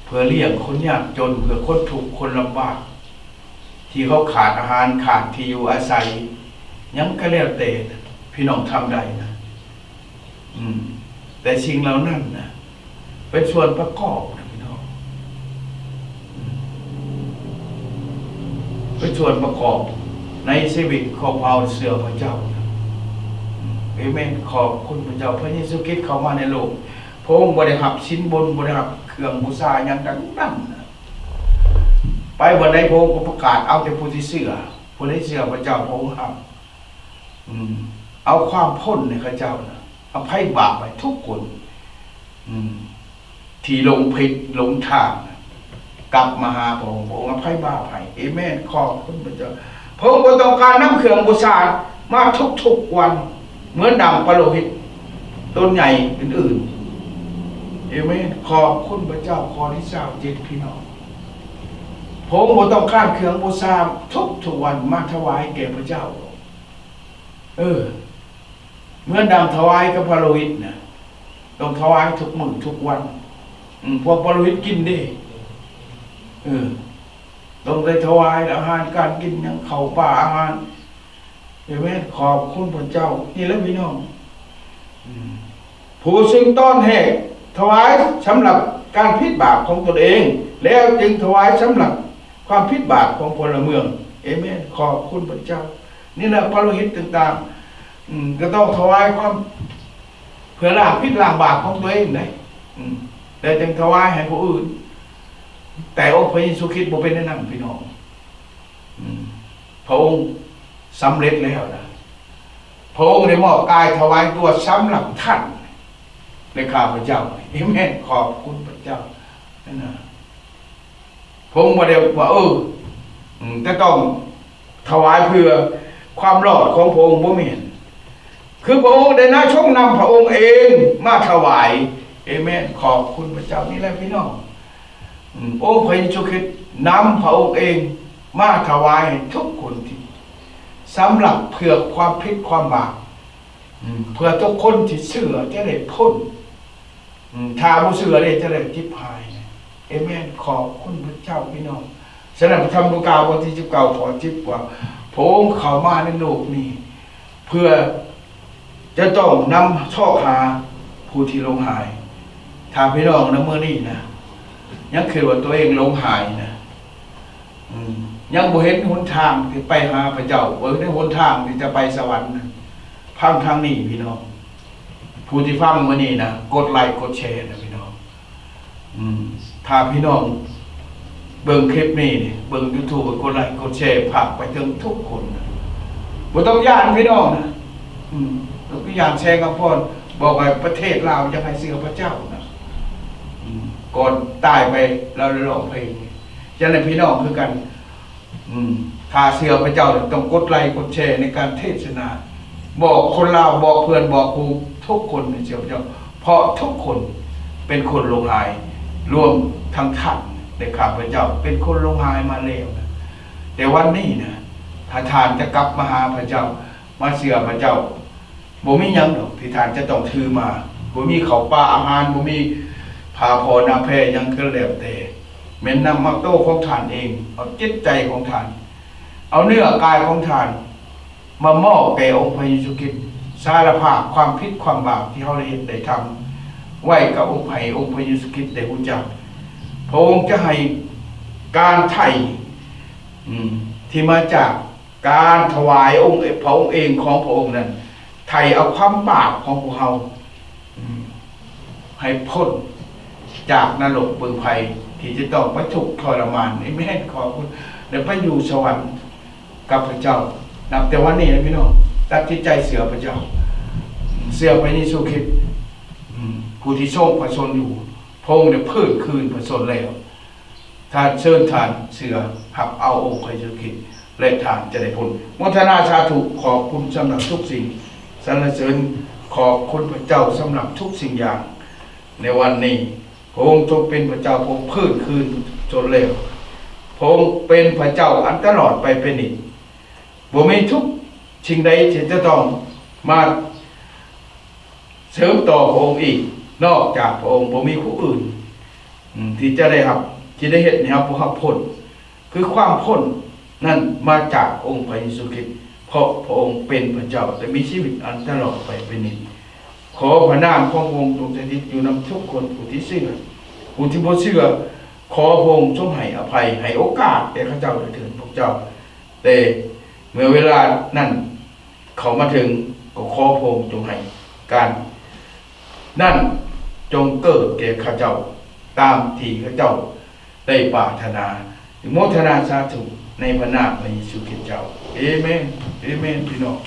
ເພື່ອລ້ຽງຄົນຍາກຈົນ, ເພື່ອຄົນທຸກຄົນລຳບາກ ທີ່ເຂົາຂາດອາຫານ, ຂາດທີ່ຢູ່ອາໄສ, ຫຍັງກໍແລ້ວແຕ່ ພີ່ນ້ອງທຳໄດ້ນະ. ອືມ ແຕ່ສິ່ງເຫຼົ່ານັ້ນນະ ເປັນສ່ວນປະກອບນະ ພີ່ນ້ອງ. ອືມ ເປັນສ່ວນປະກອບໃນຊີວິດຂອງເຮົາເຊື່ອພະເຈົ້ານະ. ອືມ ເອເມນ. ຂອບຄຸນພະເຈົ້າ. ພະເຢຊູຄຣິດເຂົ້າມາໃນໂລກ, ພະອົງບໍ່ໄດ້ຮັບສິນບົນ, ບໍ່ໄດ້ຮັບເຄື່ອງບູຊາຫຍັງທັງນັ້ນນະ. ໄປບ່ອນໃດ ພະອົງກໍປະກາດເອົາແຕ່ຜູ້ທີ່ເຊື່ອ. ຜູ້ໃດເຊື່ອພະເຈົ້າ ພະອົງຮັບ. ອືມ ເອົາຄວາມພົ້ນໃຫ້ເຂົາເຈົ້ານະ, ອະໄພບາບໃຫ້ທຸກຄົນ ອືມ ທີ່ຫຼົງຜິດຫຼົງທາງ ກັບມາຫາພະອົງ, ພະອົງອະໄພບາບໃຫ້. ເອເມນ. ຂອບຄຸນພະເຈົ້າ. ພະອົງບໍ່ຕ້ອງການນຳເຄື່ອງບູຊາມາທຸກໆວັນ ເໝືອນດັ່ງປະໂລຫິດຕົນໃຫຍ່ອື່ນໆ. ເອເມນ. ຂອບຄຸນພະເຈົ້າ. ຂໍ້ທີຊາວເຈັດ ພີ່ນ້ອງ, ພະອົງບໍ່ຕ້ອງການເຄື່ອງບູຊາທຸກໆວັນມາຖວາຍແກ່ພະເຈົ້າ. ເອີ ເໝືອນດັ່ງຖວາຍກັບປະໂລຫິດນະ, ຕ້ອງຖວາຍທຸກມື້ທຸກວັນ. ອືມ ພວກປະໂລຫິດກິນເດ້. ເອີ ຕ້ອງໄດ້ຖວາຍອາຫານການກິນຫຍັງ ເຂົ້າປາອາຫານ. ເອເມນ. ຂອບຄຸນພະເຈົ້າ. ນີ້ແຫຼະພີ່ນ້ອງ ອືມ ຜູ້ຊຶ່ງຕ້ອນແຮກຖວາຍສຳລັບການຜິດບາບຂອງຕົນເອງ ແລ້ວຈຶ່ງຖວາຍສຳລັບຄວາມຜິດບາບຂອງພົນລະເມືອງ. ເອເມນ. ຂອບຄຸນພະເຈົ້າ. ນີ້ແຫຼະ ພະໂລຫິດຕ່າງໆ ອືມ ກໍຕ້ອງຖວາຍຄວາມ ເພື່ອລ້າງຜິດລ້າງບາບຂອງຕົວເອງໄດ໋ ອືມ ແລ້ວຈຶ່ງຖວາຍໃຫ້ຜູ້ອື່ນ. ແຕ່ອົງພະເຢຊູຄຣິດບໍ່ເປັນແນວນັ້ນພີ່ນ້ອງ ອືມ ພະອົງສຳເລັດແລ້ວນະ. ພະອົງໄດ້ມອບກາຍຖວາຍຕົວສຳລັບທ່ານ ແລະ ຂ້າພະເຈົ້າ. ເອເມນ. ຂອບຄຸນພະເຈົ້າ. ນັ້ນນະ ພະອົງບໍ່ໄດ້ວ່າ ເອີ ອືມ ຈະຕ້ອງຖວາຍເພື່ອຄວາມລອດຂອງພະອົງ, ບໍ່ແມ່ນ. ຄືພະອົງໄດ້ນະຊົງນຳພະອົງເອງມາຖວາຍ. ເອເມນ. ຂອບຄຸນພະເຈົ້າ. ນີ້ແຫຼະພີ່ນ້ອງ ອືມ ອົງພະເຢຊູຄຣິດນຳພະອົງເອງມາຖວາຍໃຫ້ທຸກຄົນທີ່ ສຳລັບເພື່ອຄວາມຜິດຄວາມບາບ ອືມ ເພື່ອທຸກຄົນທີ່ເຊື່ອຈະໄດ້ພົ້ນ ອືມ ຖ້າບໍ່ເຊື່ອເດ້ ຈະໄດ້ຈິບຫາຍ. ເອເມນ. ຂອບຄຸນພະເຈົ້າພີ່ນ້ອງ. ສະນັ້ນ ພະທຳລູກາ ບົດທີສິບເກົ້າ ຂໍ້ສິບ ວ່າ ພະອົງເຂົ້າມາໃນໂລກນີ້ ເພື່ອຈະຕ້ອງນຳຊອກຫາຜູ້ທີ່ຫຼົງຫາຍ. ຖ້າພີ່ນ້ອງນະ ມື້ນີ້ນະ ຍັງຄິດວ່າຕົວເອງຫຼົງຫາຍນະ ອືມ ຍັງບໍ່ເຫັນຫົນທາງທີ່ໄປຫາພະເຈົ້າ, ບໍ່ເຫັນຫົນທາງທີ່ຈະໄປສະຫວັນນະ, ຟັງທາງນີ້ພີ່ນ້ອງ. ຜູ້ທີ່ຟັງມື້ນີ້ນະ ກົດໄລກົດແຊນະພີ່ນ້ອງ. ອືມ ຖ້າພີ່ນ້ອງເບິ່ງຄລິບນີ້ ເບິ່ງຢູທູບ ກົດໄລກົດແຊ ຝາກໄປເຖິງທຸກຄົນນະ. ບໍ່ຕ້ອງຢ້ານພີ່ນ້ອງນະ. ອືມ ບໍ່ຕ້ອງຢ້ານ. ແຊຄຳພອນບອກວ່າປະເທດລາວຢາກໃຫ້ເຊື່ອພະເຈົ້ານະ. ອືມ ກ່ອນຕາຍໄປລາວໄດ້ຮ້ອງເພງ. ຈັ່ງໃດພີ່ນ້ອງຄືກັນ ອືມ ຖ້າເຊື່ອພະເຈົ້າ ຕ້ອງກົດໄລກົດແຊໃນການເທດສະໜາ, ບອກຄົນລາວ ບອກເພື່ອນ ບອກຄູ່ທຸກຄົນໃຫ້ເຊື່ອພະເຈົ້າ, ເພາະທຸກຄົນເປັນຄົນຫຼົງຫາຍ, ລວມທັງທ່ານ ແລະ ຂ້າພະເຈົ້າເປັນຄົນຫຼົງຫາຍມາແລ້ວນະ. ແຕ່ວັນນີ້ນະ ຖ້າທ່ານຈະກັບມາຫາພະເຈົ້າ, ມາເຊື່ອພະເຈົ້າ, ບໍ່ມີຫຍັງດອກທີ່ທ່ານຈະຕ້ອງຖືມາ, ບໍ່ມີເຂົ້າປາອາຫານ, ບໍ່ມີຜ້າຜ່ອນາແພຫຍັງກໍແລ້ວແຕ່, ແມ່ນນຳເອົາໂຕຂອງທ່ານເອງ, ເອົາຈິດໃຈຂອງທ່ານ, ເອົາເນື້ອກາຍຂອງທ່ານມາມອບແກ່ອົງພະເຢຊູຄຣິດ, ສາລະພາບຄວາມຜິດຄວາມບາບທີ່ເຮົາໄດ້ເຮັດໄດ້ທຳໄວ້ກັບອົງ ໃຫ້ອົງພະເຢຊູຄຣິດໄດ້ຮູ້ຈັກ. ພະອົງຈະໃຫ້ການໄຖ່ ອືມ ທີ່ມາຈາກ ການຖວາຍອົງ ພະອົງເອງຂອງພະອົງນັ້ນ ໄຖ່ເອົາຄວາມບາບຂອງພວກເຮົາ ອືມ ໃຫ້ພົ້ນຈາກນະລົກເບິ່ງໄຟທີ່ຈະຕ້ອງໄປທຸກທໍລະມານ. ເອເມນ. ຂອບຄຸນ. ໄດ້ໄປຢູ່ສະຫວັນກັບພະເຈົ້າ. ນັບແຕ່ວັນນີ້ນະພີ່ນ້ອງ ຕັດສິນໃຈເຊື່ອພະເຈົ້າ, ເຊື່ອພະເຢຊູຄຣິດ ອືມ ຜູ້ທີ່ຊົງພະຊົນຢູ່. ພະອົງໄດ້ຟື້ນຄືນພະຊົນແລ້ວ. ທ່ານເຊີນທ່ານເຊື່ອຮັບເອົາອົງພະເຢຊູຄຣິດ ແລະ ທ່ານຈະໄດ້ພົ້ນ. ໂມທະນາສາທຸ, ຂອບຄຸນສຳລັບທຸກສິ່ງ, ສັນລະເສີນຂອບຄຸນພະເຈົ້າສຳລັບທຸກສິ່ງຢ່າງໃນວັນນີ້. ພະອົງຊົງເປັນພະເຈົ້າ, ພະອົງຟື້ນຄືນຊົນແລ້ວ, ພະອົງເປັນພະເຈົ້າອັນຕະຫຼອດໄປເປັນນິດ. ບໍ່ມີທຸກສິ່ງໃດທີ່ຈະຕ້ອງມາ ເສີມຕໍ່ພະອົງອີກ, ນອກຈາກພະອົງບໍ່ມີຜູ້ອື່ນ ອືມ ທີ່ຈະໄດ້ຮັບ, ທີ່ໄດ້ເຮັດໃຫ້ເຮົາຜູ້ຮັບພົ້ນ, ຄືຄວາມພົ້ນນັ້ນມາຈາກອົງພະເຢຊູຄຣິດ, ເພາະພະອົງເປັນພະເຈົ້າ ແລະ ມີຊີວິດອັນຕະຫຼອດໄປເປັນນິດ. ຂໍພະນາມຂອງພະອົງຈົ່ງສະຖິດຢູ່ນຳທຸກຄົນຜູ້ທີ່ເຊື່ອ, ຜູ້ທີ່ບໍ່ເຊື່ອ, ຂໍພະອົງຊົງໃຫ້ອະໄພ, ໃຫ້ໂອກາດແກ່ເຂົາເຈົ້າໄດ້ເທີ້ນພວກເຈົ້າ, ແຕ່ເມື່ອເວລານັ້ນ ເຂົ້າມາເຖິງ, ກໍຂໍພະອົງຈົ່ງໃຫ້ການນັ້ນຈົ່ງເກີດແກ່ເຂົາເຈົ້າຕາມທີ່ເຂົາເຈົ້າໄດ້ປາດຖະໜາ. ໂມທະນາສາທຸໃນພະນາມພະເຢຊູຄຣິດເຈົ້າ. ເອເມນ. ເອເມນ ພີ່ນ້ອງ.